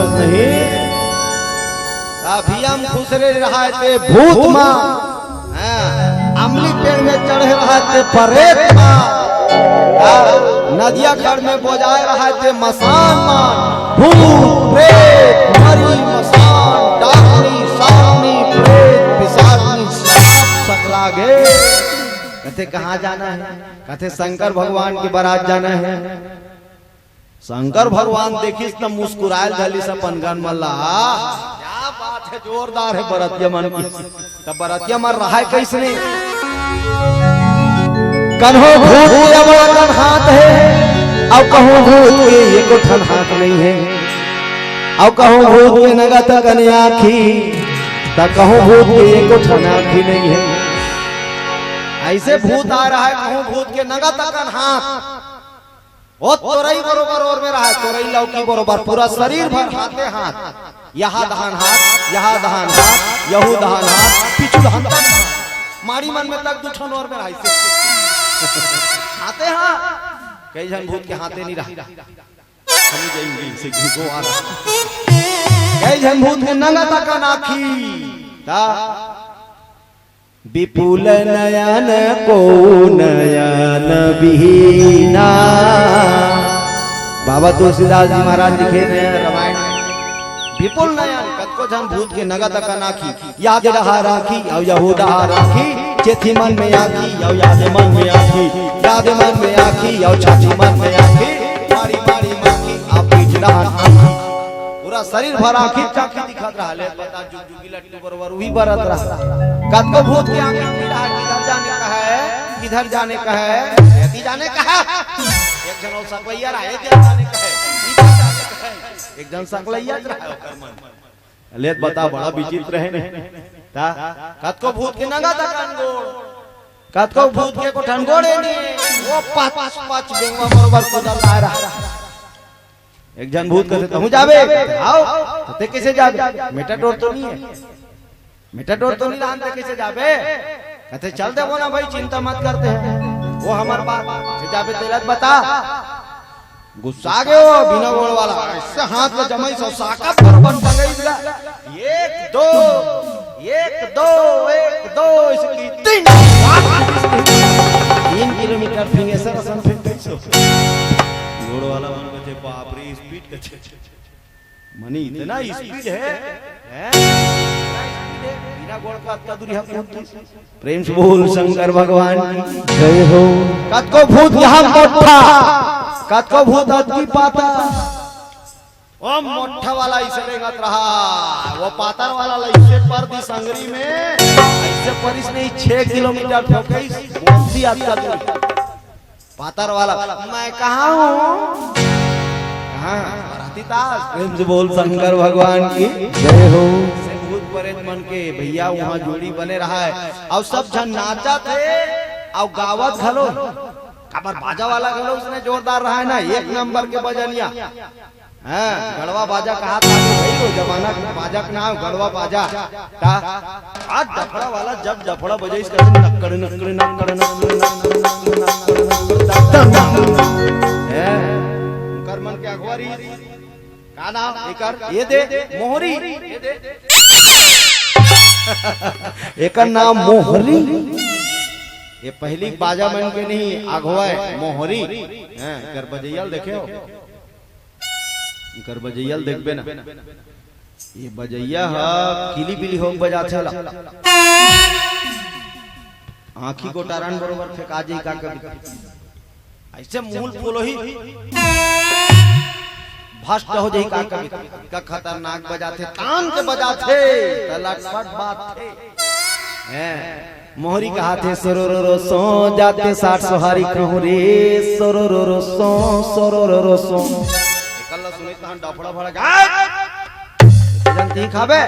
नर नहीं। अभियम खुसरे रहय ते भूत मन, हाँ, अमली पेड़ में चढ़े रहय ते परेत मन, हाँ, नदिया खड़ में बोजाय रहय ते मसान मन, भूत, प्रेत, मरी, मसान, डाकनी, साकनी, प्रेत, पिसाचनी, सब सकला गे। कथे, "कहाँ जाना है?" कथे, "शंकर भगवान के बरात जाना है।" शंकर भगवान देखिस त मुस्कुरायल धलिस अपन गन मन ला। क्या बात है, जोरदार है बरतिया मन की। त बरतिया मन रहय कइसने? कन्हो भूत के अबड़ कन हाथ है, अउ कहूँ भूत के एको ठन हाथ नहीं है, अउ कहूँ भूत के नंगत कन आँखी, त कहूँ भूत के एको ठन आँखी नहीं है। अइसे भूत आय रहय, कहूँ भूत के नंगत कन हाथ, ओ तोरई बरोबर ओर में रहय, तोरई लौकी बरोबर, पूरा शरीर भर हाथे हाथ, यहाँ दहान हाथ, यहाँ दहान हाथ, यहू दहान हाथ, पीछू दहान हाथ। माड़ी मन में तक दू ठन ओर में रहय से। हाथे हाथ। कई झन भूत के हाथे नहीं रहय। हम जाएंगे से घिसो आ रहा। कई झन भूत के नंगत कन आँखी। ता विपुल नयन को नयन विहीना। बाबा तुलसीदास जी महाराज लिखे ने रामायण में, विपुल नयन, कतको झन भूत के नंगत कन आँखी, यहाँ दहार आँखी, अउ यहू दहार आँखी, चेथी मन में आँखी, अउ याद मन में आँखी, याद मन में आँखी, अउ छाती मन में आँखी, मारी मारी माखी, अउ पीठ डहन आँखी। पूरा शरीर भर आँखी चाँखी दिखत रहा ले, बता जुगजुगी लट्टू बरोबर उही बरत रहा। कतको भूत के आँखी पीला है, किधर जाने का है, किधर जाने का है, यदि जाने का है। एक झन अउ सकलैया रहा, यदि जाने का है, इधर जाने का है। एक झन सकलैया रहा, ओकर मन। ले त बता, बड़ा विचित्र हे ने। ता, कतको भूत के नंगा तक अनगोड़, कतको भूत के को ठनगोड़े नहीं, वो पच पच बेंगवा बरोबर कूदत आए रहा। एक झन भूत कथे, "तहूँ जाबे?" "आओ।" "त तें कइसे जाबे?" "मेटाडोर तो नहीं हे।" "मेटाडोर तो नहीं लान, तें कइसे जाबे?" कथे, "चल देबो ना भाई, चिंता मत करते हैं, वो हमर बात, कइसे जाबे तेला त बता।" गुस्सा गे वो बिना गोड़ वाला, अइसे हाथ ल जमाइस अउ साका बरोबर टंगाइस गा। एक, दो, एक, दो, एक, दो, अइसे की तीन, तीन किलोमीटर फिनिशर असन फेंक दइस। गोड़ वाला मन कथे, "बाप रे, स्पीड कथे।" मनी इतना स्पीड हे, हैं? इतना स्पीड हे, बिना गोड़ का अतका दूरी हम कूद दीस। प्रेम से बोल शंकर भगवान की जय हो। कतको भूत यहाँ मोट्ठा, कतको भूत अतकी पातर। वो मोट्ठा वाला अइसे रेंगत रहा, वो पातर वाला ल अइसे पर दीस अंगरी में, अइसे परिस नहीं, छह किलोमीटर ठोकइस, बोलती अतका दूरी। पातर वाला, मैं कहाँ हूँ? हाँ, बाराती तास। प्रेम से बोल शंकर भगवान की जय हो। से भूत प्रेत मन के भैया वहाँ जोड़ी बने रहा हे, अउ सब झन नाचत हे अउ गावत घलो। काबर बाजा वाला घलो उसने जोरदार रहा हे ना, एक नंबर के बजनिया। हाँ, गड़वा बाजा कहा था तो भाई, वो जमाना के बाजा के नाम गड़वा बाजा। ता, आज डफड़ा वाला जब डफड़ा बजाइस, कहते, "नक्कड़, नक्कड़, नक्कड़, नक्कड़, नक्कड़, नक्कड़, नक्कड़, नक्कड़, नक्कड़।" हैं? उनकर मन के अगुवारी, का नाम एकर? ये दे, मोहरी। ये दे। एकर नाम मोहरी। ये पहली बाजा मन के नहीं, अगुवा हे, मोहरी। हैं, एकर बजैया ल देखे हो? एकर बजैया ल देखबे ना, ये बजैया ह किली बिली होके बजाथे ला। आँखी गोटारन बरोबर फेंका जाही का कभी, अइसे मुँह फुलोही, भ्रष्ट हो जाही का कभी। का खतरनाक बजाथे, तान के बजाथे, त लटपट बात हे। हैं, मोहरी कहाथे, "सोरो रो रो सो, जाते साठ सोहारी कहूँ रे, सोरो रो रो सो, सोरो रो रो सो।" एकला सुनिस तहन डफड़ा भड़क, "आय! तें खाबे?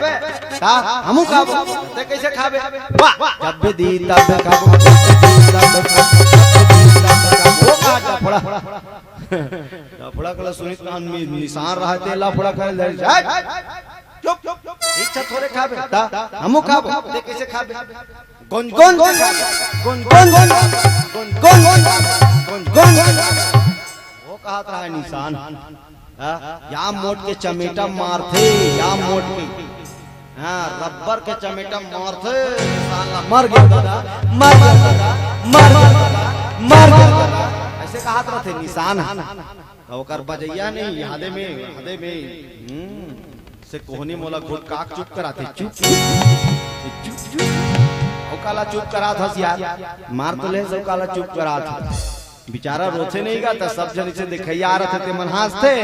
का? हमू खाबो। तें कइसे खाबे? वाह, जब दी तब खाबो, जब दी तब खाबो, जब दी तब खाबो।" वो का डफड़ा? डफड़ा कला सुनिस तहन नि-, निशान रहा, तें लफड़ा करे ले, "हट! चुप, चुप, चुप, इच्छा थोरे खाबे, ता, हमू खाबो, तें कइसे खाबे?" गुन, गुन, गुन, गुन, गुन। वो कहत रहा निशान, हाँ, या मोट के चमेटा मारथे, या मोट के, हाँ, रबर के चमेटा मारथे, निशान ला, "मर गे दादा, मर गे दादा, मर गे दादा, मर गे दादा।" अइसे कहत रहिथे निशान ह। त ओकर बजैया नहीं, यादे में, यादे में, हम्म, से कोहनी मोला घुटकाक चुप कराथे, चुप, चुप, चुप, चुप। अउ काला चुप करात हस यार, मार तो ले, अउ काला चुप करात हस। बेचारा रोथे नहीं गा, त सब झन इसे देखइया आ रथे, ते मन हाँसथे,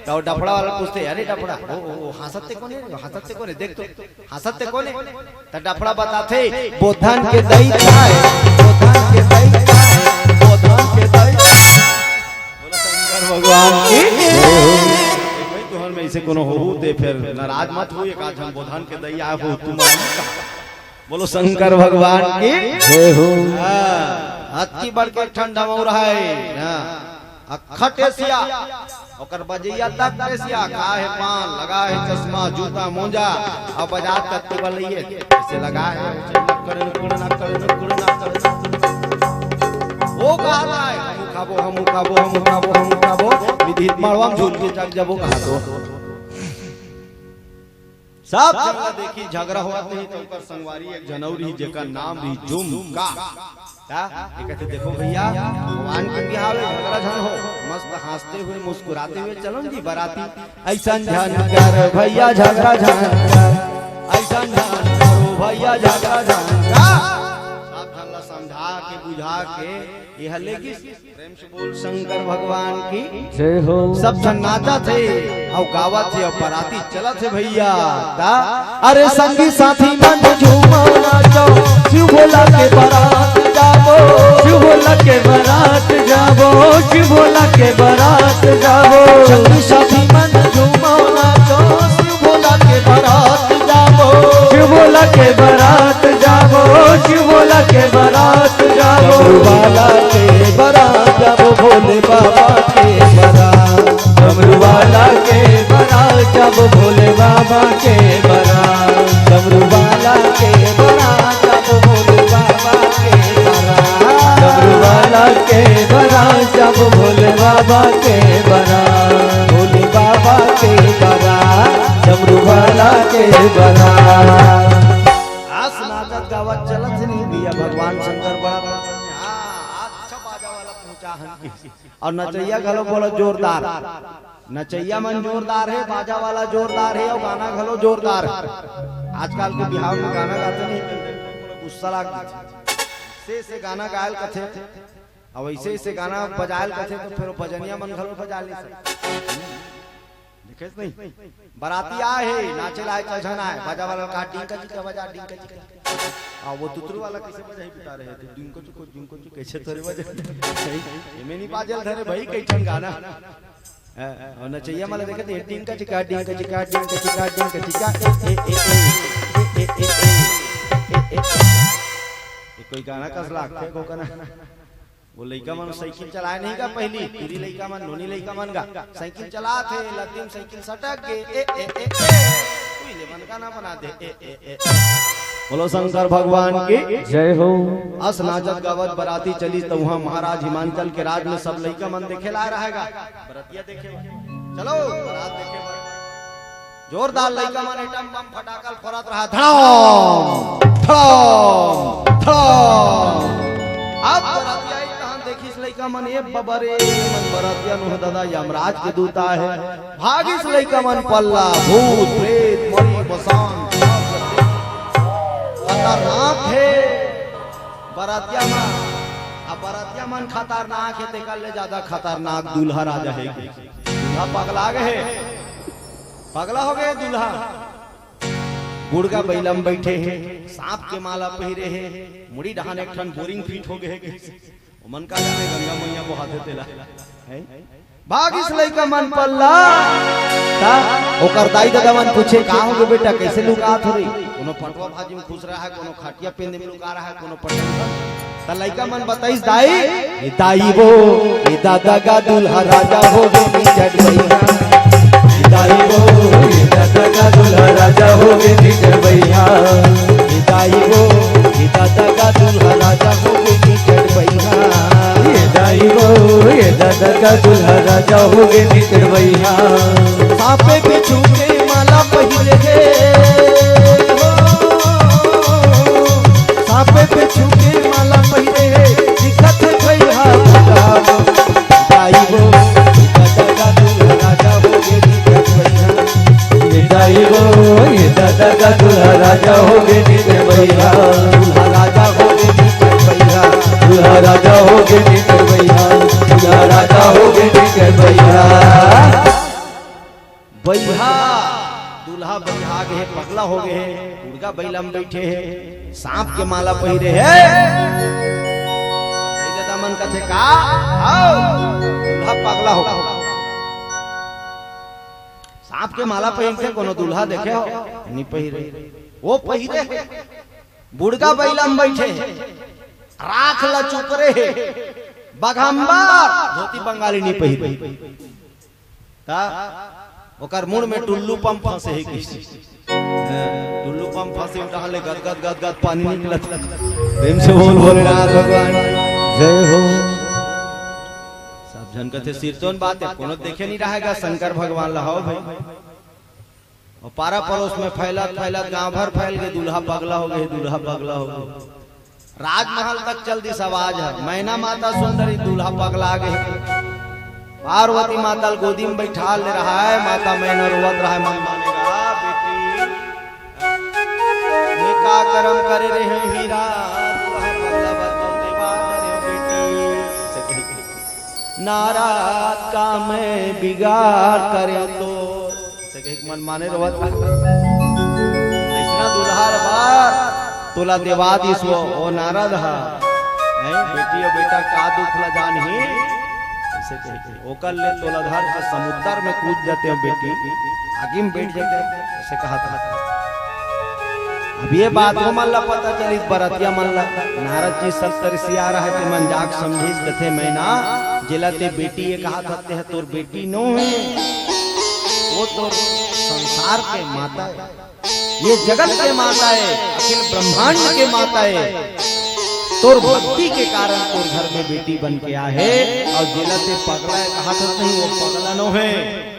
त वो डफड़ा वाला पूछथे, "अरे डफड़ा, ओ, ओ, ओ, हाँसत ते कोने, हाँसत ते कोने, देख तो।" हाँसत ते कोने? त डफड़ा बताथे, "बोधन के दई ताय, बोधन के दई ताय, बोधन के दई ताय।" बोलो शंकर भगवान की। भाई, तुहर में अइसे कोनो होहू ते फेर नाराज मत हो, एक आध झन बोधन के दई आय हो तुम। बोलो शंकर भगवान की। जय हो। हाँ, अति बड़के ठंडा मऊ रहा है। हाँ। अखट एसिया, ओकर बजैया तक एसिया, खाए हे पान, लगाए हे चश्मा, जूता, मोजा, अउ बजात कत्ती बलैये, अइसे लगाए हे, अइसे नक्कड़, नुक्कड़, नक्कड़, नुक्कड़, नक्कड़, नक्कड़। वो कहत हे, "हमू खाबो, हमू खाबो, हमू खाबो, हमू खाबो, विधित मड़वा में झूल के जग जबो," कहत हे। सब जगह देखी झगड़ा होवत रही, त ओकर संगवारी एक झन अउ रही, जेकर नाम रही जुमका। का? ये कहथे, "देखो भैया, भगवान के बिहाव हे, झगड़ा झन हो, मस्त हाँसते हुए, मुस्कुराते हुए चलो जी बराती।" अइसन झन कर भैया झगड़ा झन कर, अइसन झन करो भैया झगड़ा झन कर। के बुझा के ये हले कि प्रेम से बोल शंकर भगवान की। जय हो। सब झन नाचत हे अउ गावत हे अउ बराती चलत हे भैया। ता अरे संगी साथी मन झूमो नाचो, शिव भोला के बरात जाबो। शिव भोला के बरात जाबो, शिव भोला के बरात जाबो। संगी साथी मन झूमो नाचो, शिव भोला के बरात जाबो। शिव भोला के बरात जाबो, शिव भोला के बरात जाबो। डमरू वाला के बरात जाबो, भोले बाबा के बरात। डमरू वाला के बरात जाबो, भोले बाबा के बरात। डमरू वाला के बरात जाबो, भोले बाबा के बरात। डमरू वाला के बरात जाबो, भोले बाबा के बरात। भोले बाबा के बरात, डमरू वाला के बरात। आस नाचत गावत चलत हे नहीं भैया, भगवान शंकर बड़ा प्रसन्न हे। हाँ, अच्छा बाजा वाला पहुंचा हन। अउ नचइया घलो बोलो जोरदार, नचइया मन जोरदार हे, बाजा वाला जोरदार हे, अउ गाना घलो जोरदार हे। आजकल के बिहाव में गाना गाथे नहीं, गुस्सा लाग जाथे। से से गाना गायल कथे, अउ वइसे से गाना बजायल कथे, तो फिर वो भजनिया मन घलो बजा ले सकथे। देखेस नहीं? बराती आए हे, नाचे ला आए, चल झन आए, बाजा वाला का डिंका चिका बजा, डिंका चिका। आ, वो तुतरू वाला कइसे बजाही बता रहे थे, डिंको चुको, डिंको चुको, कइसे तोरे बजा? एमे नहीं बाजल धरे भाई, कई ठन गाना। हाँ, अउ नचइया मन ला देखे थे, डिंका चिका, डिंका चिका, डिंका चिका, डिंका चिका, ए, ए, ए, ए। ये कोई गाना कस लागथे को कना? वो लइका मन साइकिल चलाए नहीं का पहली, टूरी लइका मन, नोनी लइका मन का साइकिल चलात हे, लद्दी म साइकिल सटक गे, ए, ए, ए, ए। कोई ले मन गाना बना दे, ए, ए, ए, ए। बोलो शंकर भगवान की। जय हो। अस नाचत गावत बराती चली, त उहाँ महाराज हिमांचल के राज में सब लइका मन देखे ला रहेगा। बरतिया देखे बर। चलो, बरात देखे बर। जोरदार लइका मन एटम बम फटाका ल फोरत रहा, धड़ाम, धड़ाम, धड़ाम। अब बरतिया आई तहन देखिस लइका मन, ए बबा रे, मन बरतिया नो ददा यमराज के दूत आए हे। भागिस लइका मन पल्ला, भूत, प्रेत, मरी, बसान, खतरनाक हे बरतिया मन। अब बरतिया मन खतरनाक हे, तेकर ले ज्यादा खतरनाक दूल्हा राजा हे। दूल्हा पगला गे हे, पगला हो गे दूल्हा। बुड़गा बइला म बइठे हे, सांप के माला पहिरे हे, मुड़ी डहान एक ठन बोरिंग फिट हो गे हे। ओमन का जाने गंगा मइया बोहाथे तेला। हैं? भागिस लइका मन पल्ला। ता ओकर दाई ददा मन पूछे, "का हो गे बेटा, कइसे लुकात हो रे?" कोनो पटवा भाजी म घुस रहा हे, कोनो खटिया पेंदे म लुका रहा हे, कोनो पटवा। त लइका मन बताइस, "दाई, ए दाई वो, ए ददा गा दूल्हा राजा हो गे निचट बइहा। ए दाई वो, ए ददा गा दूल्हा राजा हो गे निचट बइहा। ए दाई वो, ए ददा गा दूल्हा राजा हो गे निचट बइहा। ए दाई वो, ए ददा गा दूल्हा राजा हो गे निचट बइहा।" सापे बिच्छू के माला पहिरे हे, सापे बिच्छू के माला पहिरे हे, दिखत भइया गुलाब। दाई वो, ए ददा गा दूल्हा राजा हो गे निचट बइहा। ए दाई वो, ए ददा गा दूल्हा राजा हो गे निचट बइहा। दूल्हा राजा हो गे निचट बइहा। दूल्हा राजा हो गे निचट बइहा। दूल्हा राजा हो गे निचट बइहा। बइहा, दूल्हा बइहा गे हे, पगला हो गे हे, बुड़गा बइला म बइठे हे, सांप के माला पहिरे हे। ए ददा मन कथे का? आओ, दूल्हा पगला हो गे। सांप के माला पहिरथे, कोनो दूल्हा देखे हो? नी पहिरे। वो पहिरे हे, बुड़गा बइला म बइठे हे, राख ल चुकरे हे, बघम्बर, धोती बंगाली नी पहिरे। ता ओकर मुड़ में टुल्लू पंप फंसे हे किसी। हाँ, टुल्लू पंप फंसे, उठा ले गद गद गद गद पानी निकलत। प्रेम से बोल भोलेनाथ भगवान। जय हो। सब झन कथे सिरतोन बात हे, कोनो देखे नहीं रहेगा शंकर भगवान ला, हो भाई। अउ पारा परोस में फैलत फैलत गांव भर फैल गे, दूल्हा पगला हो गे, दूल्हा पगला हो गे। राजमहल तक चल दिस आवाज हे, मैना माता सुन डरिस, दूल्हा पगला गे। पार्वती माता ल गोदी म बइठा ले रहा हे, माता मैना रोवत रहा हे, मन मानेगा बेटी, मैं का करम करे रहे हीरा, दूल्हा पगला बर तुम देवा। नारद का मैं बिगाड़ करे तो। जइसे कहे कि मन माने रहत। अइसना दुल्हा बर तोला देवा दिस वो, ओ नारद ह। नहीं, बेटी अउ बेटा का दुख ला जानही। जइसे कहे कि ओकर ले तोला धर के समुद्र में कूद जाते हो बेटी, आगी में बैठ जाते हो, ऐसे कहा था। अब ये बात वो मन ला पता चलिस, बरतिया मन ला। नारद जी सप्तऋषि आ रहा है, ते मन जाग समझिस, कथे, "मैना, जेला ते बेटी ये कहा था, ते ह तोर बेटी नो है, वो तोर संसार के माता है, ये जगत के माता है, अखिल ब्रह्मांड के माता है। तोर भक्ति के कारण तोर घर में बेटी बन के आ है, अउ जेला ते पगला है कहा था, नहीं, वो पगला नो है।"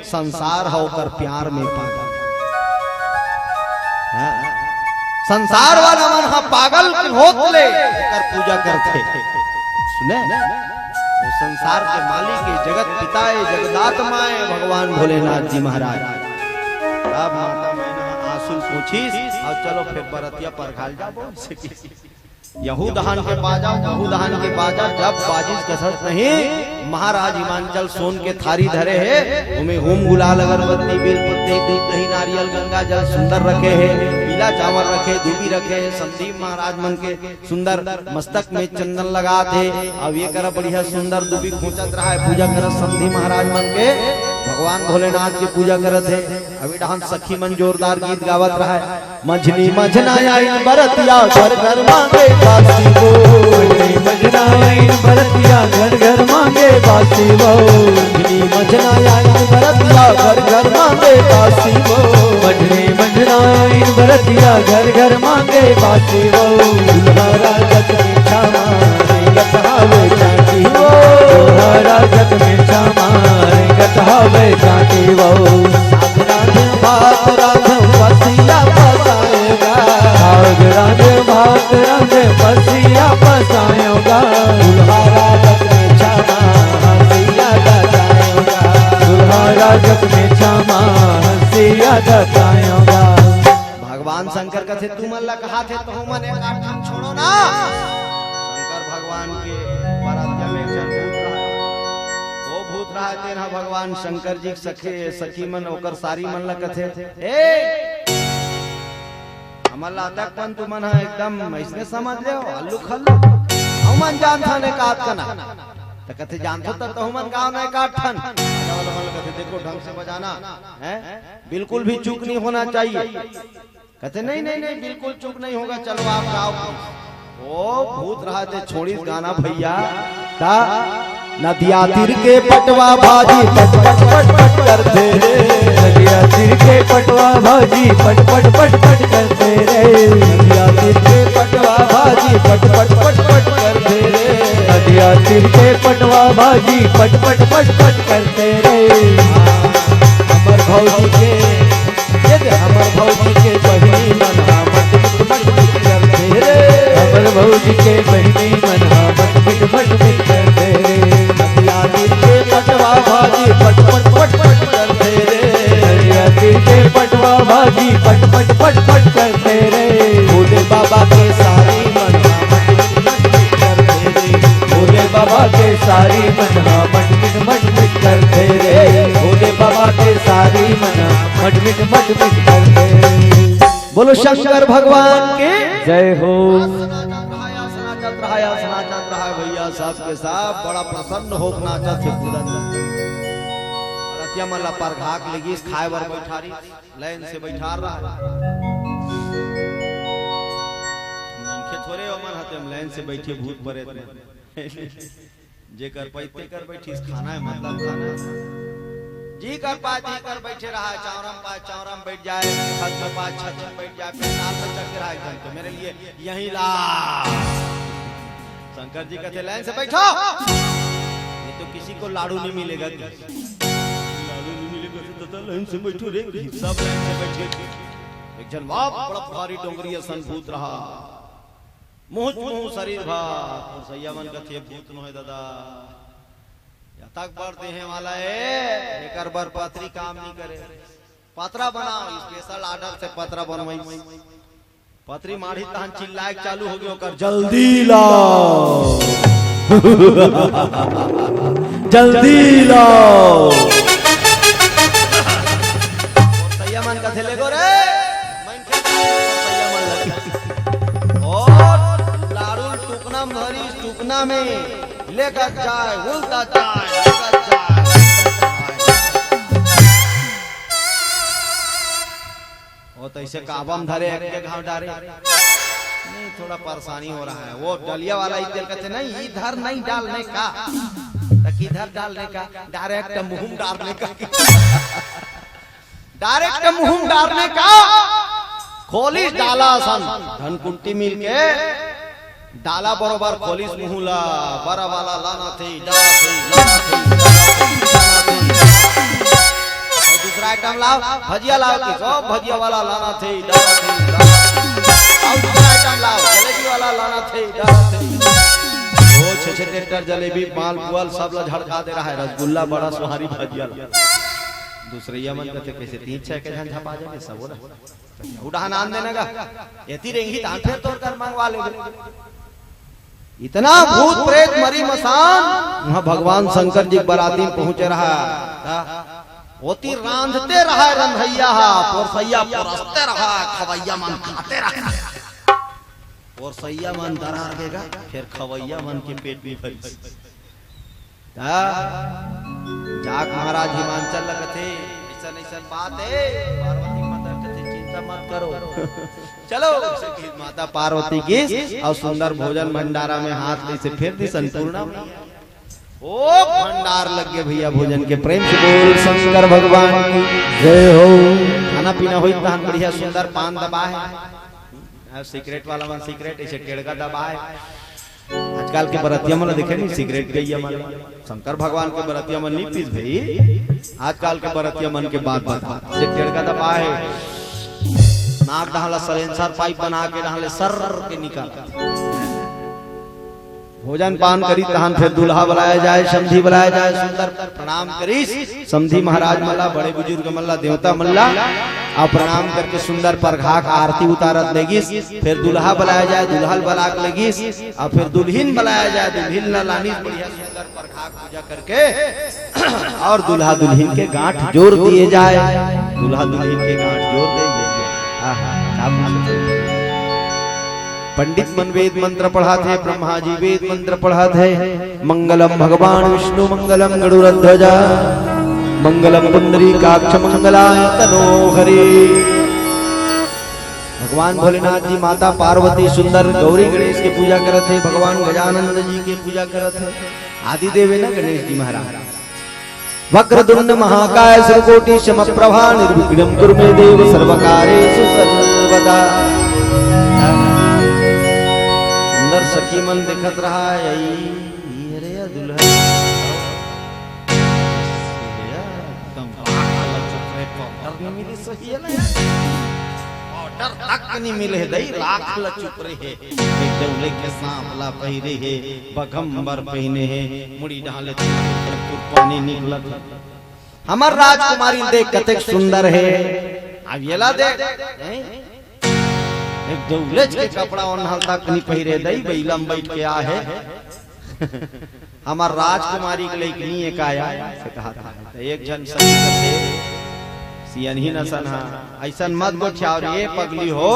संसार ह ओकर प्यार में पागल। हाँ? संसार वाला मन ह पागल होत ले ओकर पूजा करथे। सुने? वो संसार के मालिक है, जगत पिता है, जगदात्मा है भगवान भोलेनाथ जी महाराज। अब माता मैना आंसू पोंछिस, अउ चलो फिर बरतिया परघाल जाबो। यहू दहान के बाजा, वहू दहान के बाजा, जब बाजिस कसत नहीं, महाराज हिमांचल सोन के थारी धरे हे, ओमे हूम गुलाल अगरबत्ती, बेल पत्ती, दूध, दही, नारियल, गंगा जल सुंदर रखे हे, पीला चावल रखे, दूबी रखे हे, संदीप महाराज मन के सुंदर मस्तक में चंदन लगात हे, अउ ये करा बढ़िया सुंदर दूबी खोंचत रहा है, पूजा करत संदीप महाराज मन के, भगवान भोलेनाथ के पूजा करत हे। अभी डहान सखी मन जोरदार गीत गावत रहा है। मझनी मझना आइन बरतिया, घर घर मांगे बासी वो। मझनी मझना आइन बरतिया, घर घर मांगे बासी वो। मझनी मझना आइन बरतिया, घर घर मांगे बासी वो। मझनी मझना आइन बरतिया, घर घर मांगे बासी वो। दुल्हा राजत मीठा मारे, गतहावे चाटी वो। दुल्हा राजत मीठा मारे, गतहावे चाटी वो। रांध भात रांध बसिया बसाएगा। साग रांध भात रांध बसिया बसाएगा। दुल्हा राजत में छामा हंसिया जगाएगा। दुल्हा राजत में छामा हंसिया जगाएगा। भगवान शंकर कथे, "तुमन ला कहा थे, तो मन एक आठ ठन छोड़ो ना।" शंकर भगवान के बरातिया में एक झन भूत रहा। वो भूत रहा, तेन ह भगवान शंकर जी के सखे, सखी मन, ओकर सारी मन ला कथे, "ए, हमर लातक पन तुमन ह एकदम अइसने समझ ले हो, हल्लू खल्लू। हमन जानथन एकात कना।" त कथे, "जानथो त तहु मन गाओ ना एकात ठन।" बजा वाला मन कथे, "देखो ढंग से बजाना, हैं? बिल्कुल भी चूक नहीं होना चाहिए।" कथे, "नहीं, नहीं, नहीं, बिल्कुल चूक नहीं होगा, चलो आप गाओ।" ओ भूत रहा थे, छोड़िस गाना भैया। का? नदिया तीर के पटवा भाजी पट पट पट पट करथे रे। नदिया तीर के पटवा भाजी पट पट पट पट करथे रे। नदिया तीर के पटवा भाजी पट पट पट पट करथे रे। नदिया तीर के पटवा भाजी पट पट पट पट करथे रे। हमर भौजी के, ये दे हमर भौजी के बहिनी मन हा मट मिट मट मिट करथे रे। हमर भौजी के बहिनी मन हा मट मिट मट मिट करथे रे। नदिया तीर के पटवा भाजी पट पट पट पट करथे रे। नदिया तीर के पटवा भाजी पट पट पट पट करथे रे। भोले बाबा के सारी मन हा मट मिट मट मिट करथे रे। भोले बाबा के सारी मन हा मट मिट मट मिट करथे रे। भोले बाबा के सारी मन हा मट मिट मट मिट करथे। बोलो शंकर भगवान के जय हो। आसना चंद्र हाय, आसना चंद्र हाय, आसना चंद्र हाय भैया, सबके सब बड़ा प्रसन्न होके नाचत हे पूरा दिन। रतिया मन ला परघा के लेगिस, खाए बर बैठारिस, लाइन से बैठार रहा। मनखे थोरे ओमन ह, तेम लाइन से बैठे भूत प्रेत मन। जेकर पाई तेकर बैठिस, खाना है मतलब खाना है। जी कर पाए जी कर बैठे रहा, चावरम पाए चावरम बैठ जाए, छत में पाए छत में बैठ जाए, पंडाल में चढ़ के रहा एकदम। तो मेरे लिए यही लाभ। शंकर जी कहते, "लाइन से बैठो, ये तो किसी को लाडू नहीं मिलेगा।" लाडू नहीं मिलेगा तो, तो लाइन से बैठो रे, सब लाइन से बैठे। एक जन बाप बड़ा भारी डोंगरी असन भूत रहा, मुहुच मुहु शरीर भर। अउ सैया मन कथे, "भूत नोहे दादा, या तक बर देहे वाला ए, एकर बर पतरी काम नहीं करे। पतरा बनाओ, special order से पतरा बनवाई।" पतरी माढ़ी तहन चिल्लाए के चालू हो गयो ओकर, "जल्दी लाओ, जल्दी लाओ। सैया मन कथे लेगो रे। मन के सैया मन लगे। ओ लाड़ू टुकना म धरी, टुकना में लेकर जाए, उल्टा जाए, उल्टा जाए। वो तो ऐसे काबा म धरे, एक के घाव डारे। नहीं, थोड़ा परेशानी हो रहा है। वो डलिया वाला इधर कहते, "नहीं, इधर नहीं डालने का।" तो किधर डालने का? डायरेक्ट मुंह में डालने का। डायरेक्ट मुंह में डालने का। खोलिस डाला असन, धनकुट्टी मिल के डाला बरोबर खोलिस मुहूं ला, बरा वाला लाना थे, डाला थे, लाना थे, डाला थे, डाला थे। अउ दूसरा आइटम लाव, भजिया लाव, कि सब भजिया वाला लाना थे, डाला थे, डाला थे। अउ दूसरा आइटम लाव, जलेबी वाला लाना थे, डाला थे। वो छे छे टेटर जलेबी, माल पुअल सब ला झड़का दे रहा है, रसगुल्ला, बड़ा, सुहारी, भजिया ला। दूसरइया मन कथे, "कैसे तीन छह के झन झपा जाबे, सब हो रहा।" अउ डहन आन देना गा। एती रेंगी तान फेर तोर कर मंगवा लेबे। इतना भूत प्रेत मरी मसान, वहां भगवान शंकर जी के बराती में पहुंचे रहा। का? ओती रांधते रहा रंधइया हा, पोरसइया पोरसते रहा, खवइया मन खाते रहा। पोरसइया मन दरार देगा, फिर खवइया मन के पेट भी भरी। ता जाक महाराज हिमांचल लगथे, ऐसन ऐसन बात है, पार्वती माता कथे, "चिंता मत करो।" चलो, माता पार्वती की और सुंदर भोजन भंडारा में हाथ ले से फिर दी संपूर्ण। ओ भंडार लग गए भैया भोजन के, प्रेम से बोल शंकर भगवान की जय हो। खाना पीना होई तहन बढ़िया सुंदर पान दबा है। हाँ, सिगरेट वाला मन सिगरेट, ऐसे टेड़गा दबाए। आजकल के बरतिया मन देखे नहीं, सिगरेट गइया मन, शंकर भगवान के बरतिया मन नहीं पीस भाई। आजकल के बरतिया मन के बात बता, से टेड़गा दबाए, नाक डहला सलेंसर पाइप बना के डहले सर के निकाल। भोजन पान करी तहन फिर दूल्हा बुलाया जाए, समधी बुलाया जाए, सुंदर प्रणाम करिस। समधी महाराज मन ला, बड़े बुजुर्ग मन ला, देवता मन ला, अउ प्रणाम करके सुंदर परघा के आरती उतारत लेगिस। फिर दूल्हा बुलाया जाए, दूल्हा ल बला के लेगिस, अउ फिर दुल्हिन बुलाया जाए, दुल्हिन ला लानिस बढ़िया सुंदर परघा के पूजा करके, अउ दूल्हा दुल्हिन के गांठ जोर दिए जाए, दूल्हा दुल्हिन के गांठ जोर दे दिए जाए। आहा, क्या बात है। पंडित मन वेद मंत्र पढ़ाथे, ब्रह्मा जी वेद मंत्र पढ़ाथे। मंगलम भगवान विष्णु मंगलम गरुड़ध्वजा मंगलम पुंडरीकाक्ष मंगलाय तनो हरे। भगवान भोलेनाथ जी, माता पार्वती, सुंदर गौरी गणेश के पूजा करत हे, भगवान गजानंद जी के पूजा करत हे, आदि देव हे ना गणेश जी महाराज। वक्रतुंड महाकाय सूर्यकोटि समप्रभा निर्विघ्नं कुरु मे देव सर्वकार्येषु सर्वदा। सुंदर सखी मन देखत रहा, यही, ये रे या दुल्हन। एकदम पागल चुप रे, पाउडर नहीं मिली सही है ना यार? पाउडर तक नहीं मिले दई, राख ल चुप रहे। एक डौले के सांप ला पहिरे हे, बघम्बर पहिने हे, मुड़ी डाले तुरतुर पानी निकलत हे। हमर राजकुमारी देख कतेक सुंदर हे। अब येला देख, हैं? एक डौलेच के कपड़ा ओन्हल तक नहीं पहिरे दई, बइला म बैठ के आ हे। हमर राजकुमारी के लइक नहीं एक आया, से कहा था। तो एक झन सखी कथे, सियनही नसन हा, ऐसन मत गोठियाव रे पगली हो।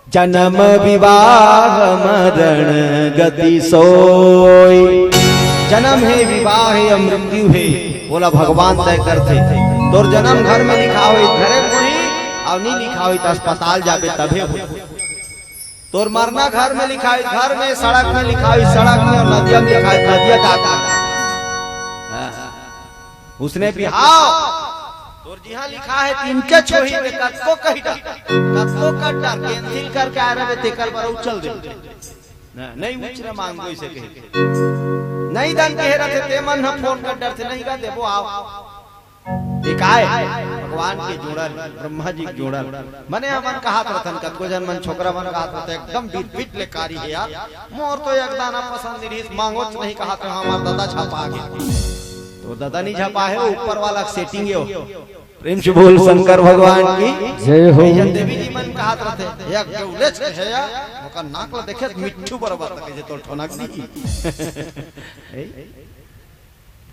जन्म विवाह मरण गति सोई। जन्म हे, विवाह हे या मृत्यु हे, ओला भगवान तय करथे। तोर जन्म घर में लिखा होई, घरे में होई, अउ नहीं लिखा होई, तो अस्पताल जाबे तभे होई। तोर मरना घर में लिखा होई, घर में, सड़क में लिखा होई, सड़क में, अउ नदिया में लिखा होई, नदिया जात हे। उसने बिहाव तोर जिहां लिखा हे, तिनके छोही में कतको कही डर, कतको कर डर, cancel करके आए रहे, तेकर बर अउ चल दे। न-, नहीं उचरा मांगो इसे कही। नहीं दन कहे रथे, ते मन ह फोन कर डर से नहीं का देबो, आओ। एक आए, भगवान के जोड़ल, ब्रह्मा जी के जोड़ल। मने हमन कहत रथन, कतको झन मन छोकरा मन कहत रथे, एकदम बिरपिट ले कारी हे यार। मोर तो एक दाना पसंद नहीं रहिस, मांगोच नहीं कहत रहे, हमार दादा झपा गे। तो दादा नहीं झपा हे, वो ऊपर वाला setting हे वो। प्रेम से बोल शंकर भगवान की जय हो। भैया देवी जी मन कहत रथे, एक डौलेच हे या, ओकर नाक ल देखे मिट्ठू बरोबर तक जे तोर ठोनक नहीं।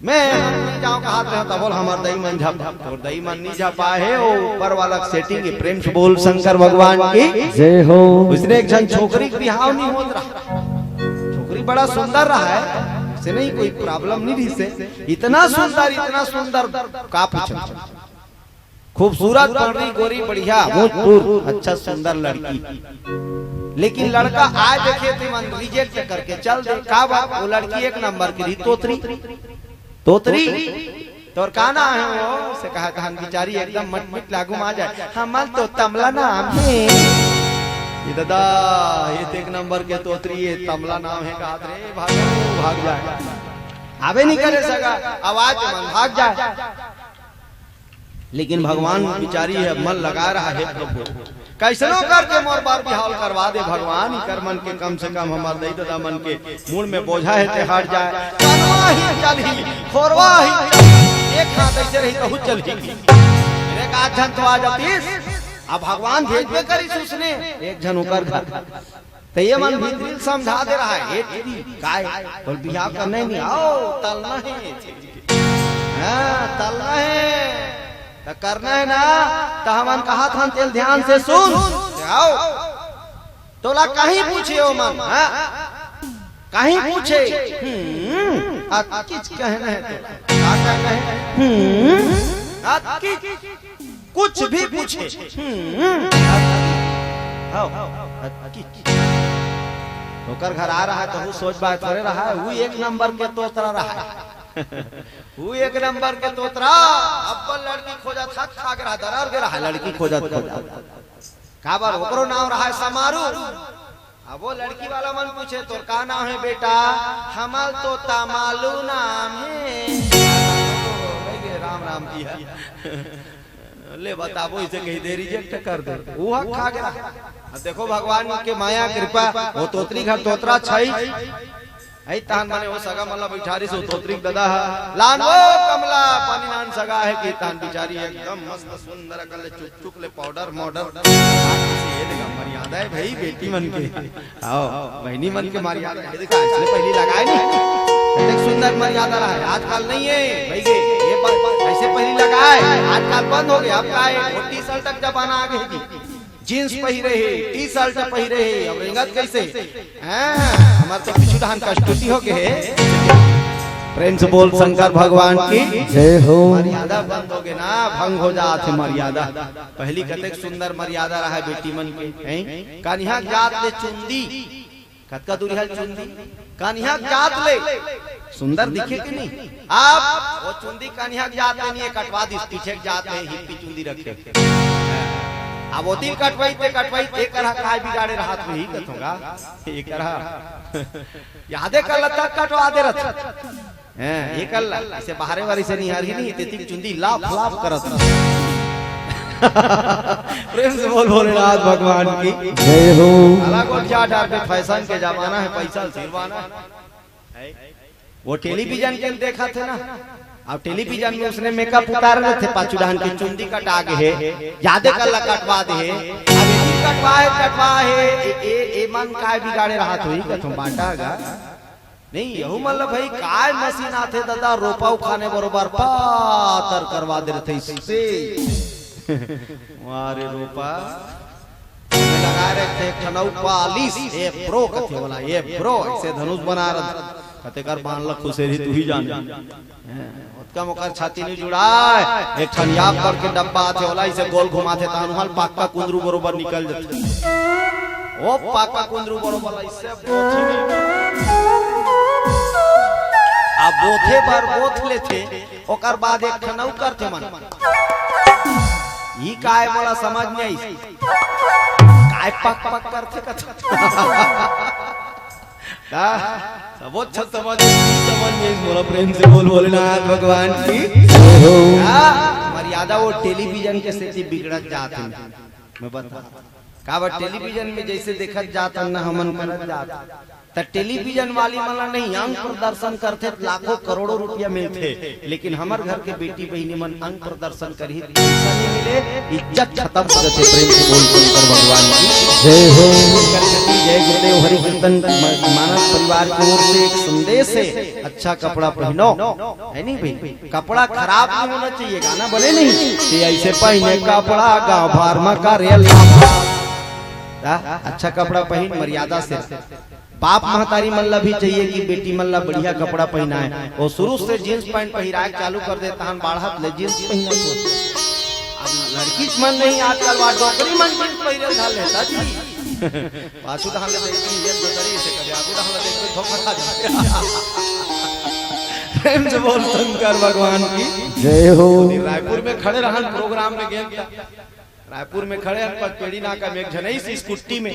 मैं हम नहीं जाऊं कहात रहे, तब बोल हमर दई मन झप, तोर दई मन नहीं झपा हे, ओ ऊपर वाला सेटिंग हे। प्रेम से बोल शंकर भगवान की। जय हो। उसने एक झन छोकरी के बिहाव नहीं होत रहा, छोकरी बड़ा सुंदर रहा हे, से नहीं कोई प्रॉब्लम नहीं रही से, इतना सुंदर, इतना सुंदर, का पूछे, खूबसूरत, बनरी, गोरी, बढ़िया, मुंह टूर, अच्छा सुंदर लड़की। लेकिन लड़का आय देखे ते मन रिजेक्ट करके चल दे। का बात? वो लड़की एक नंबर के रही, तोतरी। तोतरी, तोर का नाम हे वो? से कहा, तहन बिचारी एकदम मटमिट लागू मा जाय, हमर तो तमला नाम हे। ये दादा, ये तो एक नंबर के तोतरी, ये तमला नाम हे, कहा रे भागो, भाग जाय। आबे नहीं करे सगा, आवाज मन भाग जाय। लेकिन भगवान बिचारी हे मन लगा रहा हे, प्रभु, कैसनो करके मोर बर बिहाव करवा दे भगवान, इकर मन के कम से कम हमर दई ददा मन के मूड़ में बोझा हे ते हट जाय। तनवा ही चलही, खोरवा ही चलही, एक हाथ ऐसे रही तहू चलही। एक आध झन तो आ जातीस, अब भगवान भेजबे करीस उसने एक झन ओकर घर। त ये मन भीतरी ल समझा दे रहा हे, "ए दीदी, काय? तोर बिहाव करना हे नहीं? आओ, तलना हे।" हाँ, तलना हे। त करना हे ना, त हमन कहाथन तेला ध्यान से सुन। आओ। तोला कहीं पूछे ओ मन, हाँ? कहीं पूछे। हम्म, अतकिच कहना हे तोला। का कहना हे? हम्म, अतकिच। कुछ भी पूछे। हम्म। हव, अतकिच। ओकर घर आ रहा हे, तहू सोच बात करे रहा हे, वो एक नंबर के तोतरा रहा हे। वो एक नंबर के तोतरा, अब्बल लड़की खोजत हक खा गे रहा, दरार गे रहा हे, लड़की खोजत, खोजत। काबर ओकरो नाम रहा हे समारू। अब वो लड़की वाला मन पूछे, "तोर का नाम हे बेटा?" "हमर तो तमालू नाम हे।" राम राम किया। ले बताबो, इसे कही दे, रिजेक्ट कर दे। वो हक खा गे रहा। अब देखो भगवान के माया कृपा, वो तोतरी घर तोतरा छई। अई तहन मने वो सगा मन ला बइठारिस, वो तोतरी के ददा हा, "लान वो कमला, पानी लान।" सगा हे कि तहन बिचारी एकदम मस्त सुंदर अकन ले चुप चुक ले पाउडर माउडर। ये देखा मर्यादा हे भाई बेटी मन के। आओ, बहिनी मन के मर्यादा हे। देखा, इसने पहिली लगाय नहीं। देख सुंदर मर्यादा रहा हे, आजकल नहीं हे भाई। ये, ये पर, ऐसे पहिली लगाय, आजकल बंद हो गे। अब का हे, वो टी शर्ट के जमाना आ गे हे जी। जींस पहिरे हे, टी शर्ट पहिरे हे, अब रेंगत कैसे? हाँ, हमर तो पीछू डहान कस्तूरी हो गे हे। प्रेम से बोल शंकर भगवान की। जय हो। मर्यादा बंद हो गे ना, भंग हो जात हे मर्यादा। पहिली कतेक सुंदर मर्यादा रहा हे बेटी मन के, हैं? कनिहा जात ले चुंदी, कतका दूरी हे चुंदी? कनिहा जात ले सुंदर दिखे कि नहीं? अब वो चुंदी कनिहा जात ले नहीं हे, कटवा दिस, पीछे के जात ले हिप्पी चुंदी रखे। अब वो दिन कटवाई ते कटवाई ते करहा काय बिगाड़े रहत होही कथों गा। ये करहा। यादे कर लता कटवा दे रहत। हैं, ये कर ला। इसे बाहरे वाली से निहार ही नहीं, तेती चुंदी लाफ लाफ करत। प्रेम से बोल भोलेनाथ भगवान की। जय हो। अलग और क्या डर के फैशन के जमाना हे, पैसा सिरवाना हे। वो टेलीविजन के देखत हे ना, अब टेलीविजन में उसने मेकअप उतार लेथे, पाछू डहान के चुंदी कटा गे हे, यादे कर ला कटवा दे हे। अब ये कटवा हे, कटवा हे, ए, ए, ए मन काय बिगाड़े रहत होही कथों बांटा गा। नहीं, यहू मन ल भाई काय मशीन आथे ददा, रोपा उखाने बरोबर पातर करवा दे रथे इससे। मारे रोपा में लगा रहे थे खनऊ पालिस, ए ब्रो कथे वाला, ए ब्रो, ऐसे धनुष बना रहा। कते कर बांध ल खुसेरी तू ही जाने। ओतका मोकर छाती नहीं जुड़ाय। एक ठन याप करके डब्बा आथे, ओला इसे गोल घुमाथे, तानु हल पाक्का कुंदरू बरोबर निकल जाथे। ओ पाक्का कुंदरू बरोबर इसे बोथी। अब बोथे बर बोथ लेथे, ओकर बाद एक ठन अउ करथे मन। ई काय मोला समझ नहीं आइस। काय पक पक करथे कथे। का? सबो अच्छा समझ, समझ में इस मोला प्रेम से बोल भोलेनाथ भगवान की। जय हो। का? मर्यादा वो टेलीविजन के सेती बिगड़त जात हे। मैं बता, काबर टेलीविजन में जैसे देखत जात हन ना हमन करत जात, त टेलीविजन वाली मन ला नहीं अंग प्रदर्शन करथे त लाखों करोड़ों रुपया मिलथे, लेकिन हमर घर के बेटी बहिनी मन अंग प्रदर्शन करही त पैसा नहीं मिले, इज्जत खत्म हो जाथे। प्रेम से बोल शंकर भगवान की जय हो। जय गुरुदेव हरि कीर्तन म-, मानस परिवार की ओर से एक संदेश है, अच्छा कपड़ा पहनो, है नहीं भाई? कपड़ा खराब नहीं होना चाहिए, गाना बने नहीं, ते ऐसे पहने कपड़ा गाँव भर में करे लाभ। आ, अच्छा कपड़ा पहन, मर्यादा से। बाप महतारी मन ला भी चाहिए कि बेटी मन ला बढ़िया कपड़ा पहनाए। वो शुरू से जींस पैंट पहिराए चालू कर दे, तहन बाढ़त ले जींस पहिनत हो। अब लड़की मन नहीं, आजकल वा डोकरी मन जींस पहिरे धर लेता जी। पाछू डहान ले देखती, ये डोकरी से कभी आगू डहान ले देखती, धोखा खा जाते। प्रेम से बोल शंकर भगवान की। जय हो। रायपुर में खड़े रहन, प्रोग्राम में गेम था। रायपुर में खड़े हन, पचपेड़ी नाका में एक झन अइस स्कूटी में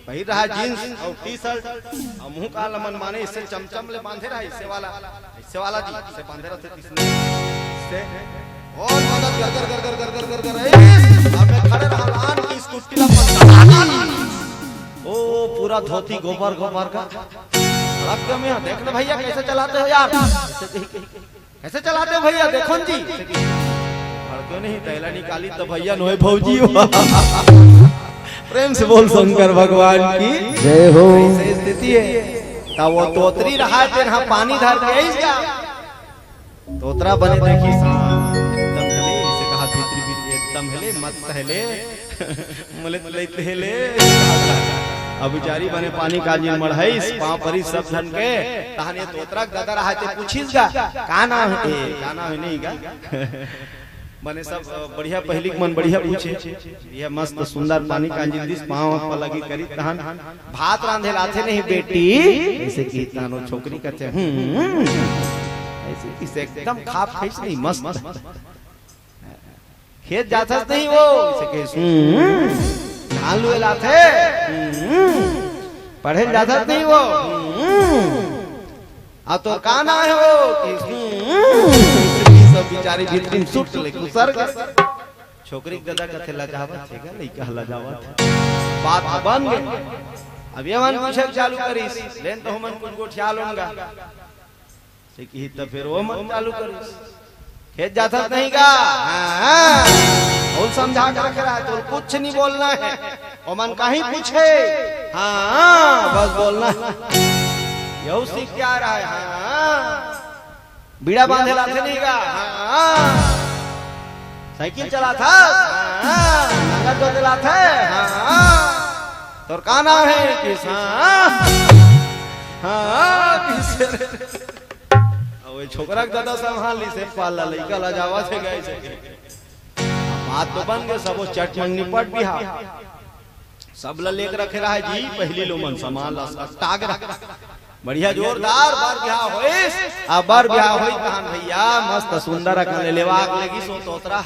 पहिर रहा जींस अउ टी शर्ट, अउ मुंह कान ल मनमाने इससे चमचम ले बांधे रहा, इससे वाला, इससे वाला जी, इससे बांधे रहते इसने, इससे। और मदद कर, कर, कर, कर, कर, कर, कर, कर, ए, अब मैं खड़े रहा, लान की स्कूटी ला पकड़ा। ओ, पूरा धोती गोबर, गोबर का। भड़क गए मैं, देख ले भैया कैसे चलाते हो यार। कैसे चलाते हो भैया, देखो न जी। भड़को नहीं, तैला निकाली तो भैया नोहे भौजी हो। प्रेम से बोल शंकर भगवान की। जय हो। ऐसे स्थिति है। तब वो तोतरी रहा, तेन हा पानी धर के अइस गा। तोतरा बने देखिस, एकदम हेले, इसे कहा भीतरी भीतरी एकदम हेले, मस्त हेले। मुले ले, ले, ले। अब बिचारी बने पानी कांजी ल मढ़ाइस, पाँव परिस सब झन के, तहन ये तोतरा के ददा रहा ते पूछिस गा, "का नाम हे?" ए, का नाम हे नहीं गा? बने सब, अ, बढ़िया पहिली के मन बढ़िया पूछे। ये मस्त सुंदर पानी कांजी ल दिस, पाँव पलगी करी तहन, "भात रांधे ल आथे नहीं बेटी?" ऐसे कही तहन वो छोकरी कथे, "हम्म।" ऐसे, इसे एकदम खाप खाइस नहीं, मस्त। "खेत जाथस नहीं वो?" इसे कहे, "हम्म।" "धान लुए ल आथे?" "हम्म।" "पढ़े ल जाथस नहीं वो?" "हम्म।" "आ तोर का नाम हे वो?" कि, "हम्म।" सब बिचारी भीतरी में सुट ले कुसर गे। छोकरी के ददा कथे, "लजावत हे गा, लइका ह लजावत हे।" बात ह बन गे। अब ये मन पूछे चालू करिस, "लेन तो हमन कुछ गोठिया लोन गा।" से कही त फिर वो मन चालू करिस, "खेत जाथस नहीं गा?" "हाँ।" "अउ समझा के रखे रहा, तो कुछ नहीं बोलना है, वो मन कहीं पूछे।" "हाँ, बस बोलना है।" यहू सीख के आ रहा है। "हाँ।" "बीड़ा बांधे ल आथे नहीं गा?" "हाँ।" "साइकिल चलाथस?" "हाँ।" "नांगर जोते ल आथे?" "हाँ।" "तोर का नाम हे?" "किसान।" "हाँ।" अब ये छोकरा के ददा संभाल ली से पाला लइका लजावत हे गा। बात तो बन गे, सबो चट मंग निपट बिहा। सब ल लेके रखे रहा जी, पहिली लोमन सामान ल सट्टा के रख। बढ़िया जोरदार बर बिहा होइस, आ बर बिहा होइस तहन भैया मस्त सुंदर अकन ले लेवाक लेगिस ओ तोतरा।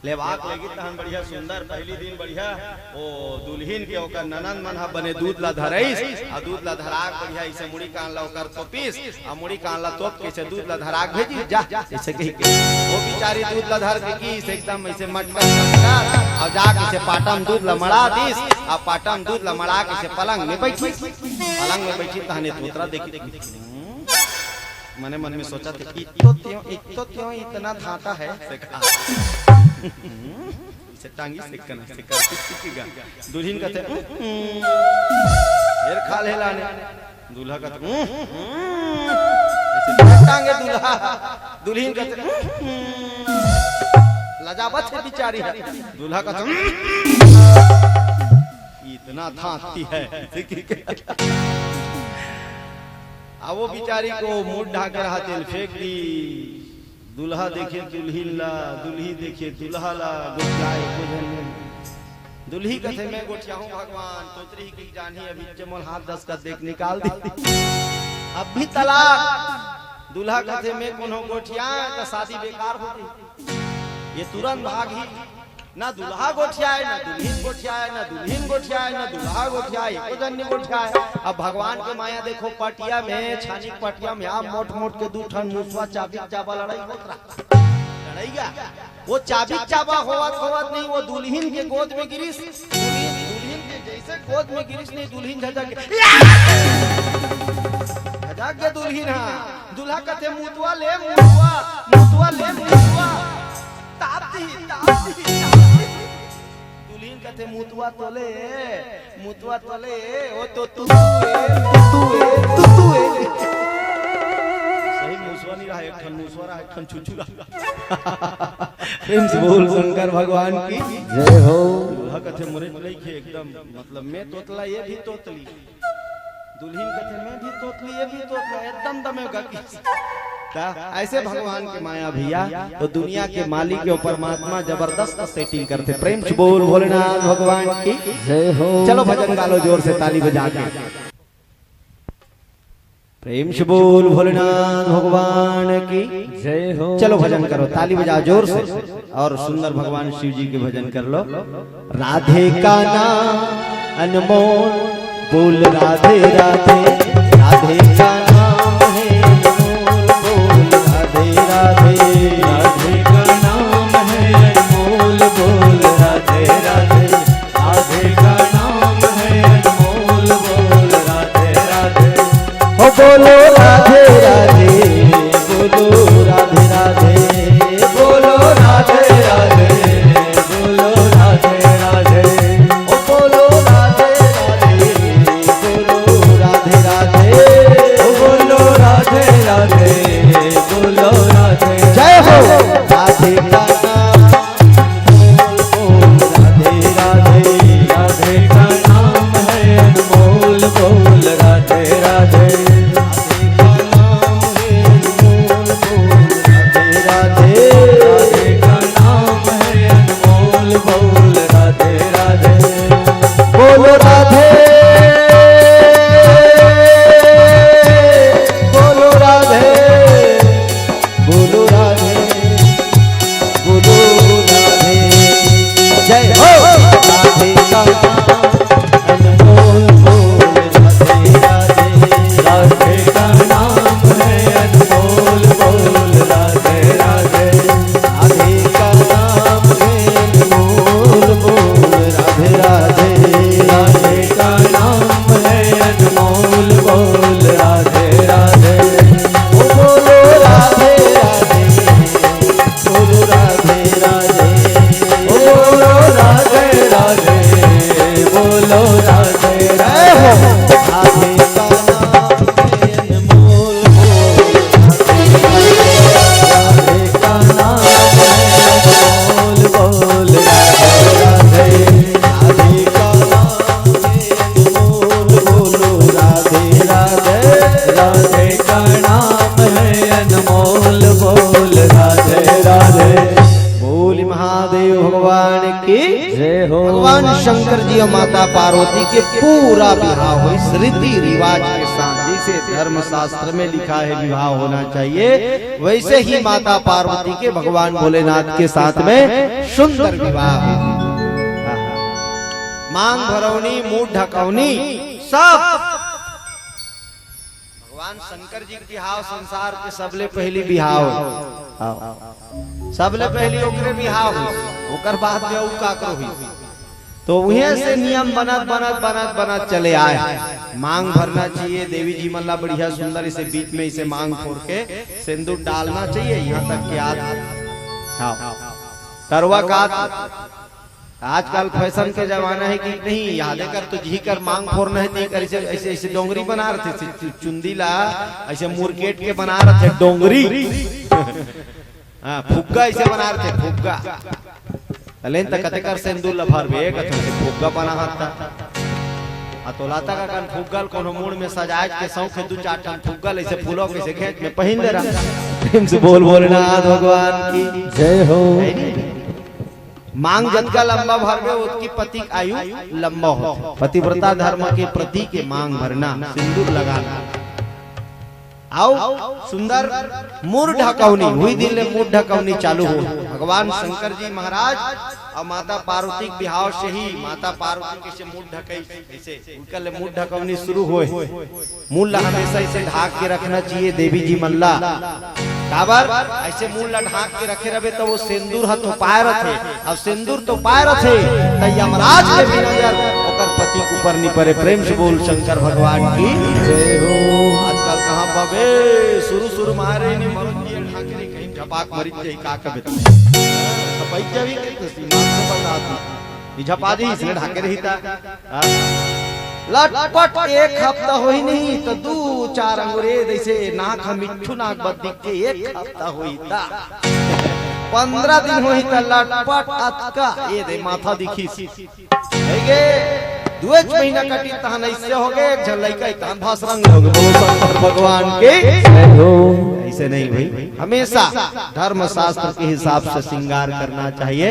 लेवाक लेगिस तहन बढ़िया सुंदर पहिली दिन बढ़िया ओ दुल्हिन के ओकर ननंद मन ह बने दूध ल धरइस, आ दूध ल धराक बढ़िया इसे मुड़ी कान ल ओकर तोपिस, आ मुड़ी कान ला तोप के इसे दूध ला धरा के भेजी, जा, इसे कही के। वो बिचारी दूध ला धर के गिस एकदम इसे मटका मटका, अउ जा के इसे पाटा म दूध ला मड़ा दिस, अउ पाटा म दूध ला मड़ा के इसे पलंग में बैठी। पलंग में बैठी तहने तोतरा देखी, मने मन में सोचा थे, "इतो त्यों, इतो त्यों इतना धाता है?" इसे टांगी से कना से कर टिक टिक गा। दुल्हिन कथे, "उम, उम।" फेर खा ले लाने। दूल्हा कथे, "उम, उम।" ऐसे फेर टांगे दूल्हा। दुल्हिन कथे, "उम, उम।" लजावत हे बिचारी ह। दूल्हा कथे, "उम, उम।" इतना धांधती है। आ वो बिचारी को मुड़ ढाके रहा तेल फेंक दी। दूल्हा देखे दुल्हिन ला, दुल्ही देखे दूल्हा ला, गोठियाए एको झन नइ। दुल्ही कथे, "मैं गोठियाहूं भगवान, तोतरी ही की जानही, अभी जे मोल हाथ दस का देख निकाल दी।" अब भी तलाक। दूल्हा कथे, "मैं कोनो गोठियाए त शादी बेकार हो गई, ये तुरंत भागही।" ना दूल्हा गोठियाए, ना दुल्हिन गोठियाए, ना दुल्हिन गोठियाए, ना दूल्हा गोठियाए, एको जन नइ गोठियाए। अब भगवान के माया देखो, पटिया में, छानी के पटिया में, आप मोट मोट के दू ठन मुसवा चाबी चाबा लड़ाई होत रहा। लड़ाई गा। वो चाबी चाबा होवत होवत नहीं, वो दुल्हिन के गोद में गिरिस। दुल्हिन, दुल्हिन के जैसे गोद में गिरिस नहीं, दुल्हिन झटक के, झटक के दुल्हिन, हाँ। दूल्हा कथे, "मुतवा ले, मुतवा, मुतवा ले, मुतवा।" ताप दी, ताप दी, ताप दी। कथे, "मुतवा तोले, मुतवा तोले, ओ तो तू तू ए, तू तू ए, तू तू ए।" सही मुसवा नहीं रहा, एक ठन मुसवा रहा, एक ठन छुछू रहा। प्रेम से बोल शंकर भगवान की जय हो। दूल्हा कथे, "मोरे लइके एकदम, मतलब, मैं तोतला, ये भी तोतली।" दुल्हिन कथे, "मैं भी तोतली, ये भी तोतला, एकदम दमे गकी।" ता ऐसे भगवान के माया भैया, तो दुनिया के मालिक और परमात्मा जबरदस्त सेटिंग करथे। प्रेम से बोल भोलेनाथ भगवान की जय हो। चलो भजन गा लो जोर से ताली बजा के। प्रेम से बोल भोलेनाथ भगवान की जय हो। चलो भजन करो, ताली बजाओ जोर से और सुंदर भगवान शिव जी के भजन कर लो। राधे का नाम अनमोल, बोल राधे राधे। राधे का नाम है अनमोल, बोल राधे राधे। राधे का नाम है अनमोल, बोल राधे राधे। राधे का नाम है अनमोल, बोल राधे राधे। ओ बोलो राधे राधे, बोलो राधे राधे, बोलो राधे राधे, बोलो राधे राधे। ओ बोलो राधे राधे, बोलो राधे राधे, ओ बोलो राधे राधे, बोलो राधे। जय हो। राधे का नाम बोल बोल राधे राधे। राधे का नाम है अनमोल, बोल राधे राधे। राधे का नाम है अनमोल, बोल राधे राधे। राधे का नाम है अनमोल, बोल राधे राधे। बोलो राधे, बोलो राधे, बोलो राधे, बोलो राधे। जय हो। राधे का नाम अनमोल, बोल राधे राधे। राधे का नाम है अनमोल, बोल राधे राधे। राधे का नाम है अनमोल, बोल राधे राधे। राधे का नाम है अनमोल, बोल राधे राधे। ओ बोलो राधे राधे, बोलो राधे राधे। ओ बोलो राधे राधे, बोलो राधे राधे। राधे का नाम है अनमोल, बोल राधे राधे। राधे का नाम है अनमोल, बोल राधे राधे। राधे का नाम है अनमोल, बोलो राधे राधे। राधे का नाम है अनमोल, बोल राधे राधे। बोल महादेव भगवान की जय हो। भगवान शंकर जी और माता पार्वती के पूरा विवाह हो इस रीति रिवाज के साथ, जैसे धर्म शास्त्र में लिखा है विवाह होना चाहिए, वैसे ही माता पार्वती के भगवान भोलेनाथ के साथ में सुंदर विवाह हो। मांग भरौनी, मुंह ढकौनी, सब। भगवान शंकर जी के बिहाव संसार के सबले पहली बिहाव। हाँ। सबले पहली ओकरे बिहाव होइस, ओकर बाद में अउ काकरो होइस। तो उहें से नियम बनत, बनत, बनत, बनत चले आए। मांग भरना चाहिए, देवी जी मन ला बढ़िया सुंदर इसे बीच में इसे मांग फोर के सिंदूर डालना चाहिए, यहाँ तक के याद। हाँ। करवा का आजकल फैशन के जमाना है कि नहीं, यादे कर तो जी कर मांग फोरना है, तो कर इसे, ऐसे, ऐसे डोंगरी बना रहे थे, चु-, चुंदी ला ऐसे मुरकेट के बना रहे थे डोंगरी। हाँ, फुग्गा ऐसे बना रहे थे, फुग्गा। तलेन त कते कर सेंदुर ला भरबे, कते से फुग्गा बना हत्ता। आ तोला तक अकन फुग्गा ल कोनो मूड़ में सजाए के शौक है, दू चार ठन फुग्गा ल ऐसे फूलो कैसे खेत में पहिन ले रहा। प्रेम से बोल भोलेनाथ भगवान की जय हो। है नी? मांग जतका लंबा भरबे, ओतकी पति के आयु लंबा होथे। पतिव्रता धर्म के प्रतीक ए मांग भरना, सिंदूर लगाना। अउ सुंदर मुड़ ढकौनी, उही दिन ले मुड़ ढकौनी चालू हो। भगवान शंकर जी महाराज अउ माता पार्वती के बिहाव से ही माता पार्वती के से मुड़ ढकई, ऐसे उनका ले मुड़ ढकौनी शुरू होए। मुड़ ला हमेशा इसे ढाक के रखना चाहिए देवी जी मन ला। काबर? ऐसे मुड़ ला ढाक के रखे रहे त वो सेंदूर ह तो पाए रथे, अउ सेंदूर तो पाए रथे, त यमराज के भी नजर ओकर पति के ऊपर नहीं पड़े। प्रेम से बोल शंकर भगवान की जय हो। आजकल कहाँ बबे, शुरू शुरू मारे नहीं मरत किए ढाक के कहीं झपाक मरी जाए, का कबे तो छपाई जावी के तो सीमा से बता दी। ये झपा जी इसने ढाके रही था। हाँ। लटपट एक हफ्ता होही नहीं तो दू चार अंगुरे जैसे नाक ह मिट्ठू नाक बद दिख के एक हफ्ता होही था। पंद्रह दिन होही त लटपट अतका ये दे माथा दिखी। हे गे, दुएच महीना कटी तहन ऐसे हो गए, एक झन लइका इतन भाषरंग हो गए। बोलो शंकर भगवान के। ऐसे नहीं भाई, हमेशा धर्म शास्त्र के हिसाब से श्रृंगार करना चाहिए।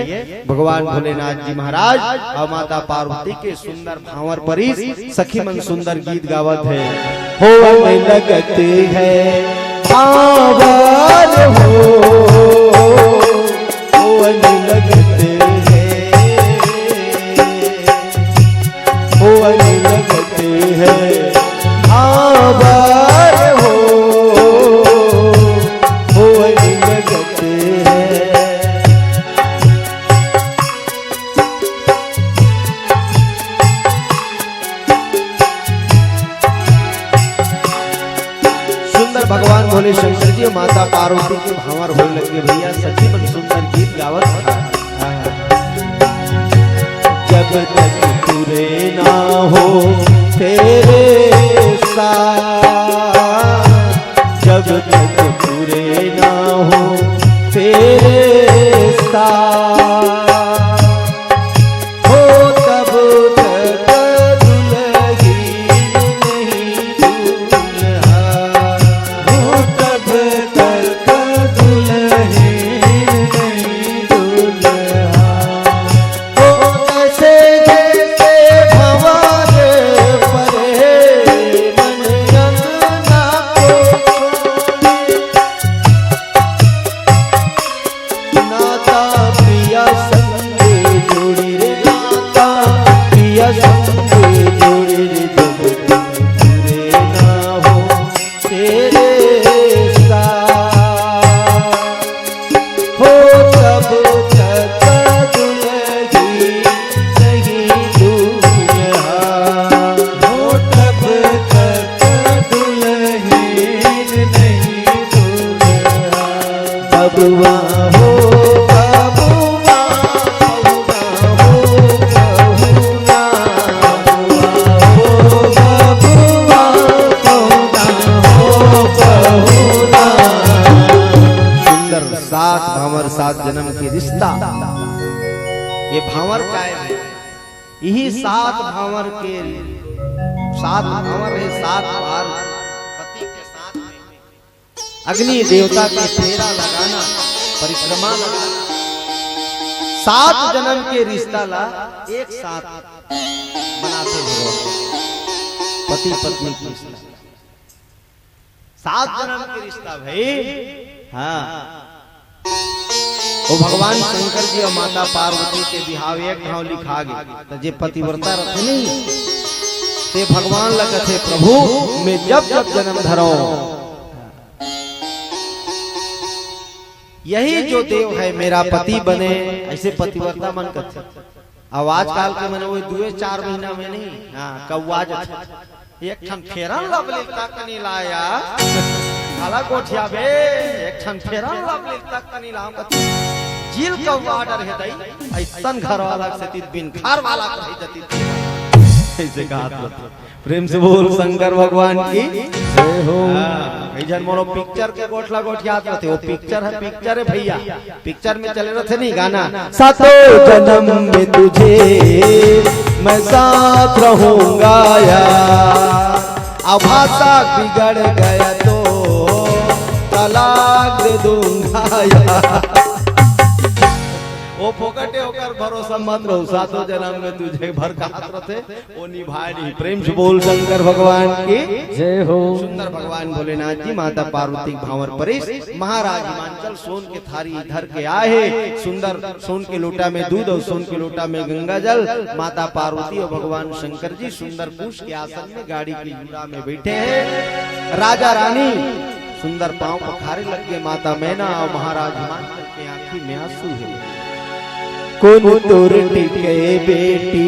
भगवान भोलेनाथ जी महाराज और माता पार्वती के सुंदर भांवर परिस, सखी मन सुंदर गीत गावत हे। होवन लगत हे भांवर हो, होवन लगत हे, होवन लगत हे भांवर हो, होवन लगत हे। सुंदर भगवान भोले शंकर जी और माता पार्वती के भांवर होए लगे भैया, सखी मन सुंदर गीत गावत हे। जब तक पूरे ना हो तेरे साथ, जब तक पूरे ना हो तेरे साथ, हो तब तक दुल्हन नहीं दूल्हा, हो तब तक दुल्हन नहीं दूल्हा। ओ ऐसे जैसे भंवर परे मन अंगना को छोड़ी। नाता पिया संग जोड़ी रे, नाता पिया संग जोड़ी रे, जब तक पूरे ना हो तेरे साथ। हो तब तक दुल्हन नहीं दूल्हा, हो तब तक दुल्हन नहीं दूल्हा। बबुआ हो बबुआ, बबुआ हो बबुआ, बबुआ हो बबुआ, बबुआ हो बबुआ। सुंदर सात भांवर सात जन्म के रिश्ता। ये भांवर काय हे? यही सात भांवर के, सात भांवर हे, सात बार पति के साथ में अग्नि देवता के फेरा लगाना, परिक्रमा लगाना, सात जन्म के रिश्ता ला एक साथ बनाथे भगवान। पति पत्नी के रिश्ता, सात जन्म के रिश्ता भाई। हाँ, ओ भगवान शंकर जी और माता पार्वती के बिहाव एक घाव लिखा गे, त जे पतिव्रता रथे नहीं, ते भगवान ला कथे, "प्रभु, मैं जब जब जन्म धरंव, यही जो देव है मेरा पति बने।" ऐसे पतिव्रता मन कथे। अब आजकल के मन वो दुए चार महीना में नहीं, हाँ, कौआ जथे। एक ठन Fair and Lovely तक नहीं लाया। काला गोठिया बे, एक ठन Fair and Lovely तक नहीं लाऊंगा। जेल का order हे दाई, ऐसन घर वाला से तीत बिन घर वाला कहे जती। ऐसे कहा तो। प्रेम से बोल शंकर भगवान की जय हो। हाँ, कई झन मोरो पिक्चर के गोठला गोठियात रथे, वो पिक्चर हे, पिक्चर हे भैया, पिक्चर में चले रथे नहीं गाना, सातों जन्म में तुझे मैं साथ रहूंगा यार, अब भाषा बिगड़ गया तो तलाक दे दूंगा यार। वो फोकटे ओकर भरोसा मत रहो, सातों जन्म में तुझे भर कहत रथे। वो निभाए नहीं। प्रेम से बोल शंकर भगवान की जय हो। सुंदर भगवान भोलेनाथ जी, माता पार्वती के भांवर परेस, महाराज हिमांचल सोन के थारी धर के आए हे। सुंदर सोन के लोटा में दूध और सोन के लोटा में गंगा जल। माता पार्वती और भगवान शंकर जी सुंदर कुश के आसन में गाड़ी की जुड़ा में बैठे हैं। राजा रानी सुंदर पांव पखारे लग गे, माता मैना और महाराज हिमांचल के आंखी में आंसू हे। कोन तोर टिके बेटी।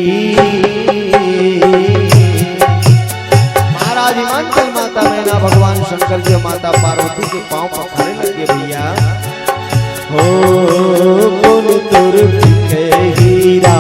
महाराज हिमांचल माता मैना भगवान शंकर जी माता पार्वती के पांव पखारे लग गे भैया। हो कोन तोर टिके हीरा,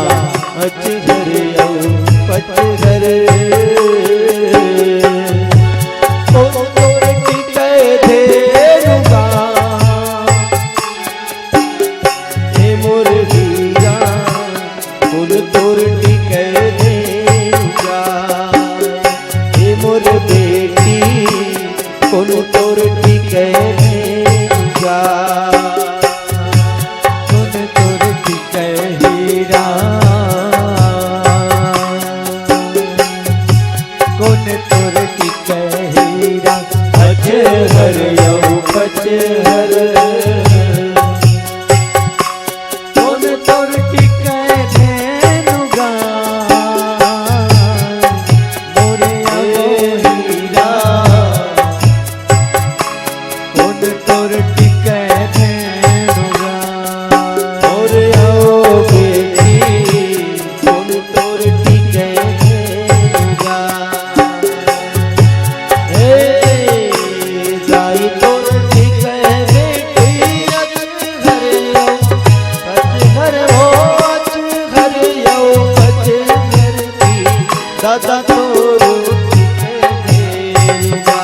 दादा तोर टिके देरुगा,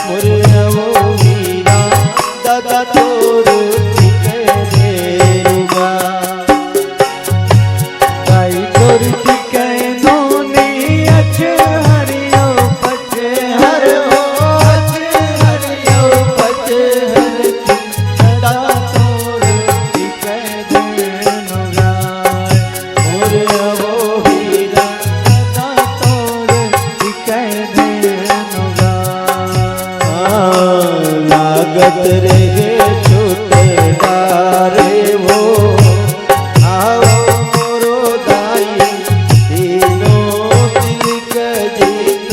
मोर अवो हीरा, दादा तोर टिके देरुगा। दाई तोर टिके नोनी अच हरियो पच हर हो, अच हरियो पच हर। दादा तोर टिके देरुगा, मोर अवो हीरा, दादा तोर टिके देरुगा। लागत रहे छोट डारे वो, आओ मोरो दाई, तीनों तिलक जीत।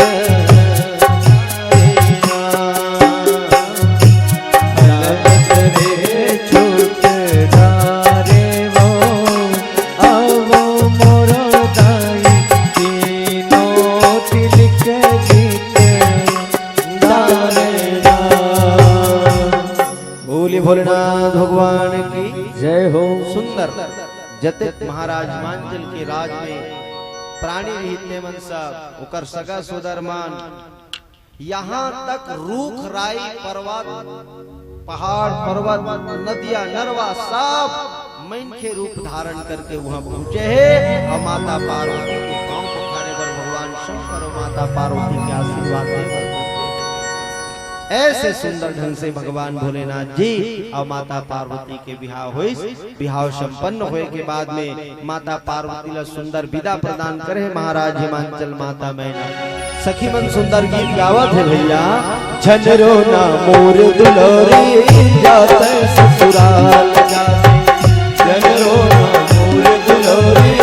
बोले भोलेनाथ भगवान की जय हो। सुंदर जतेक महाराज हिमांचल के राज में प्राणी रहित तेमन सब, ओकर सगा सोदर मन, यहाँ तक रूख राई पर्वत, पहाड़ पर्वत, नदिया नरवा सब मनखे रूप धारण करके वहाँ पहुँचे हे अउ माता पार्वती के पाँव पखारे बर भगवान शंकर अउ माता पार्वती के आशीर्वाद दे बर। ऐसे सुंदर ढंग से भगवान भोलेनाथ जी अउ माता पार्वती के बिहाव होइस। बिहाव संपन्न होए के बाद में माता पार्वती ला सुंदर विदा प्रदान करे हे महाराज हिमांचल माता मैना। सखी मन सुंदर गीत गावत हे भैया। झन रोना मोर दुलरी, जाते ससुराल जाते। झन रोना मोर दुलरी,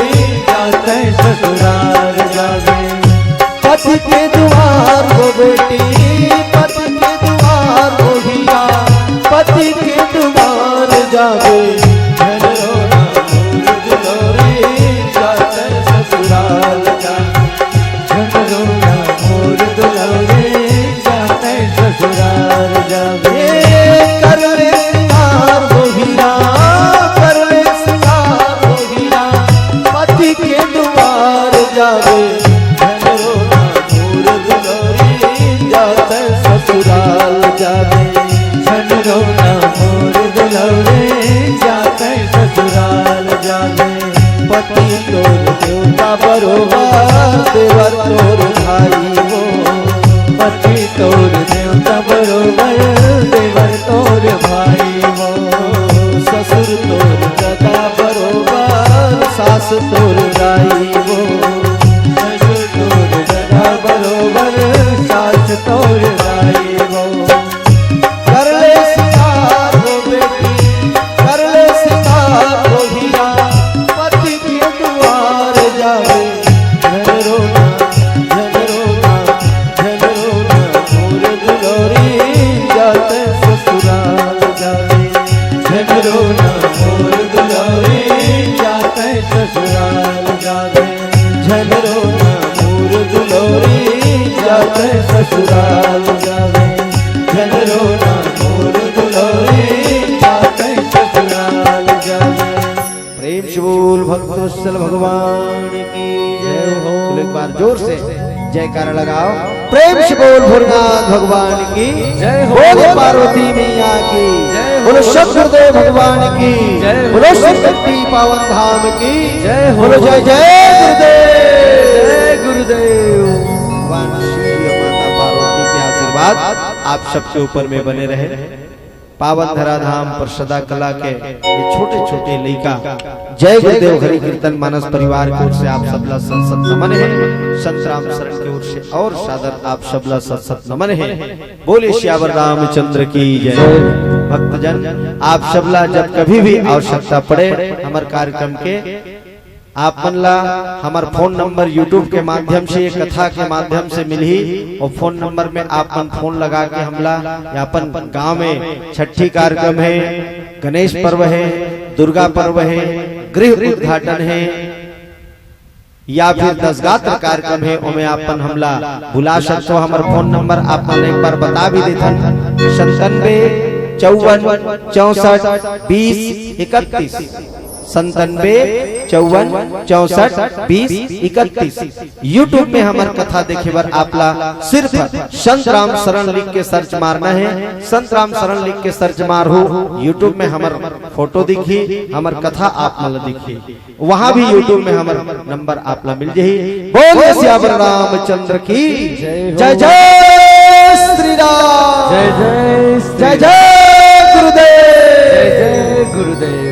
जाते ससुराल जाते। पति के दुआर हो बेटी, पति के दुआर हो हिया, पति के दुआर जावे। झन रोना मोर दुलरी, जाते ससुराल जावे। झन रोना मोर दुलरी, जाते ससुराल जावे। कर ले सिंगार हो हीरा, कर ले सिंगार हो हीरा, पति के दुआर जावे। झन रोना मोर दुलरी, जाते ससुराल जावे। झन रोना मोर दुलरी, जाते ससुराल जावे। पति तोर देवता बरोबर, देवर तोर भाई वो। पति तोर देवता बरोबर, देवर तोर भाई वो। ससुर तोर दादा बरोबर, सास तोर दाई वो। ससुर तोर दादा बरोबर, सास तोर दाई वो। कर ले सिंगार हो बेटी, कर ले सिंगार हो हीरा, पति के दुआर जावे। झन रोना, झन रोना, झन रोना मोर दुलरी, जाते ससुराल जावे। झन रोना मोर दुलरी, जाते ससुराल जावे। झन रोना मोर दुलरी, जाते ससुराल जावे। झन रोना मोर दुलरी, जाते ससुराल जावे। प्रेम से बोल भक्तवत्सल भगवान की जय हो। चलो एक बार जोर से जयकारा लगाओ। प्रेम से बोल भोलेनाथ भगवान की जय हो। बोलो पार्वती मैया की जय हो। बोलो शंकर देव भगवान की जय हो। बोलो शिव शक्ति पावन धाम की जय हो। बोलो जय जय गुरुदेव। जय गुरुदेव। भगवान शिव माता पार्वती के आशीर्वाद आप सबके ऊपर में बने रहे। पावन धराधाम पर सदा कला के ये छोटे छोटे लइका जय गुरुदेव हरि कीर्तन मानस परिवार की ओर से आप सबला सत सत नमन है। संत राम शरण की ओर से और सादर आप सबला सत सत नमन है। बोले सियावर रामचंद्र की जय। भक्तजन, आप सबला जब कभी भी आवश्यकता पड़े हमर कार्यक्रम के, आप मन ला हमर फोन नंबर YouTube के माध्यम से, ये कथा के माध्यम से मिलही। और फोन नंबर में आप मन फोन लगा के हमला, या अपन गांव में छठी कार्यक्रम है, गणेश पर्व है, दुर्गा पर्व है, गृह उद्घाटन है, या फिर दस गात्र कार्यक्रम है, ओमे आप मन हमला बुला सकते हो। हमर फोन नंबर आप मन एक बार बता भी देथन, संतानवे चौवन चौसठ बीस इकतीस। संतानबे चौवन चौसठ बीस इकतीस। YouTube में हमर कथा देखे बर आप ला सिर्फ संत राम शरण लिख के सर्च मारना है। संत राम शरण लिख के सर्च मारहू, YouTube में हमर फोटो दिखी, हमर कथा आप मन ला दिखी। वहां भी YouTube में हमर नंबर आप ला मिल जाही। बोलिए सियावर रामचंद्र की जय हो। जय जय श्री राम। जय जय श्री जय जय गुरुदेव। जय जय गुरुदेव।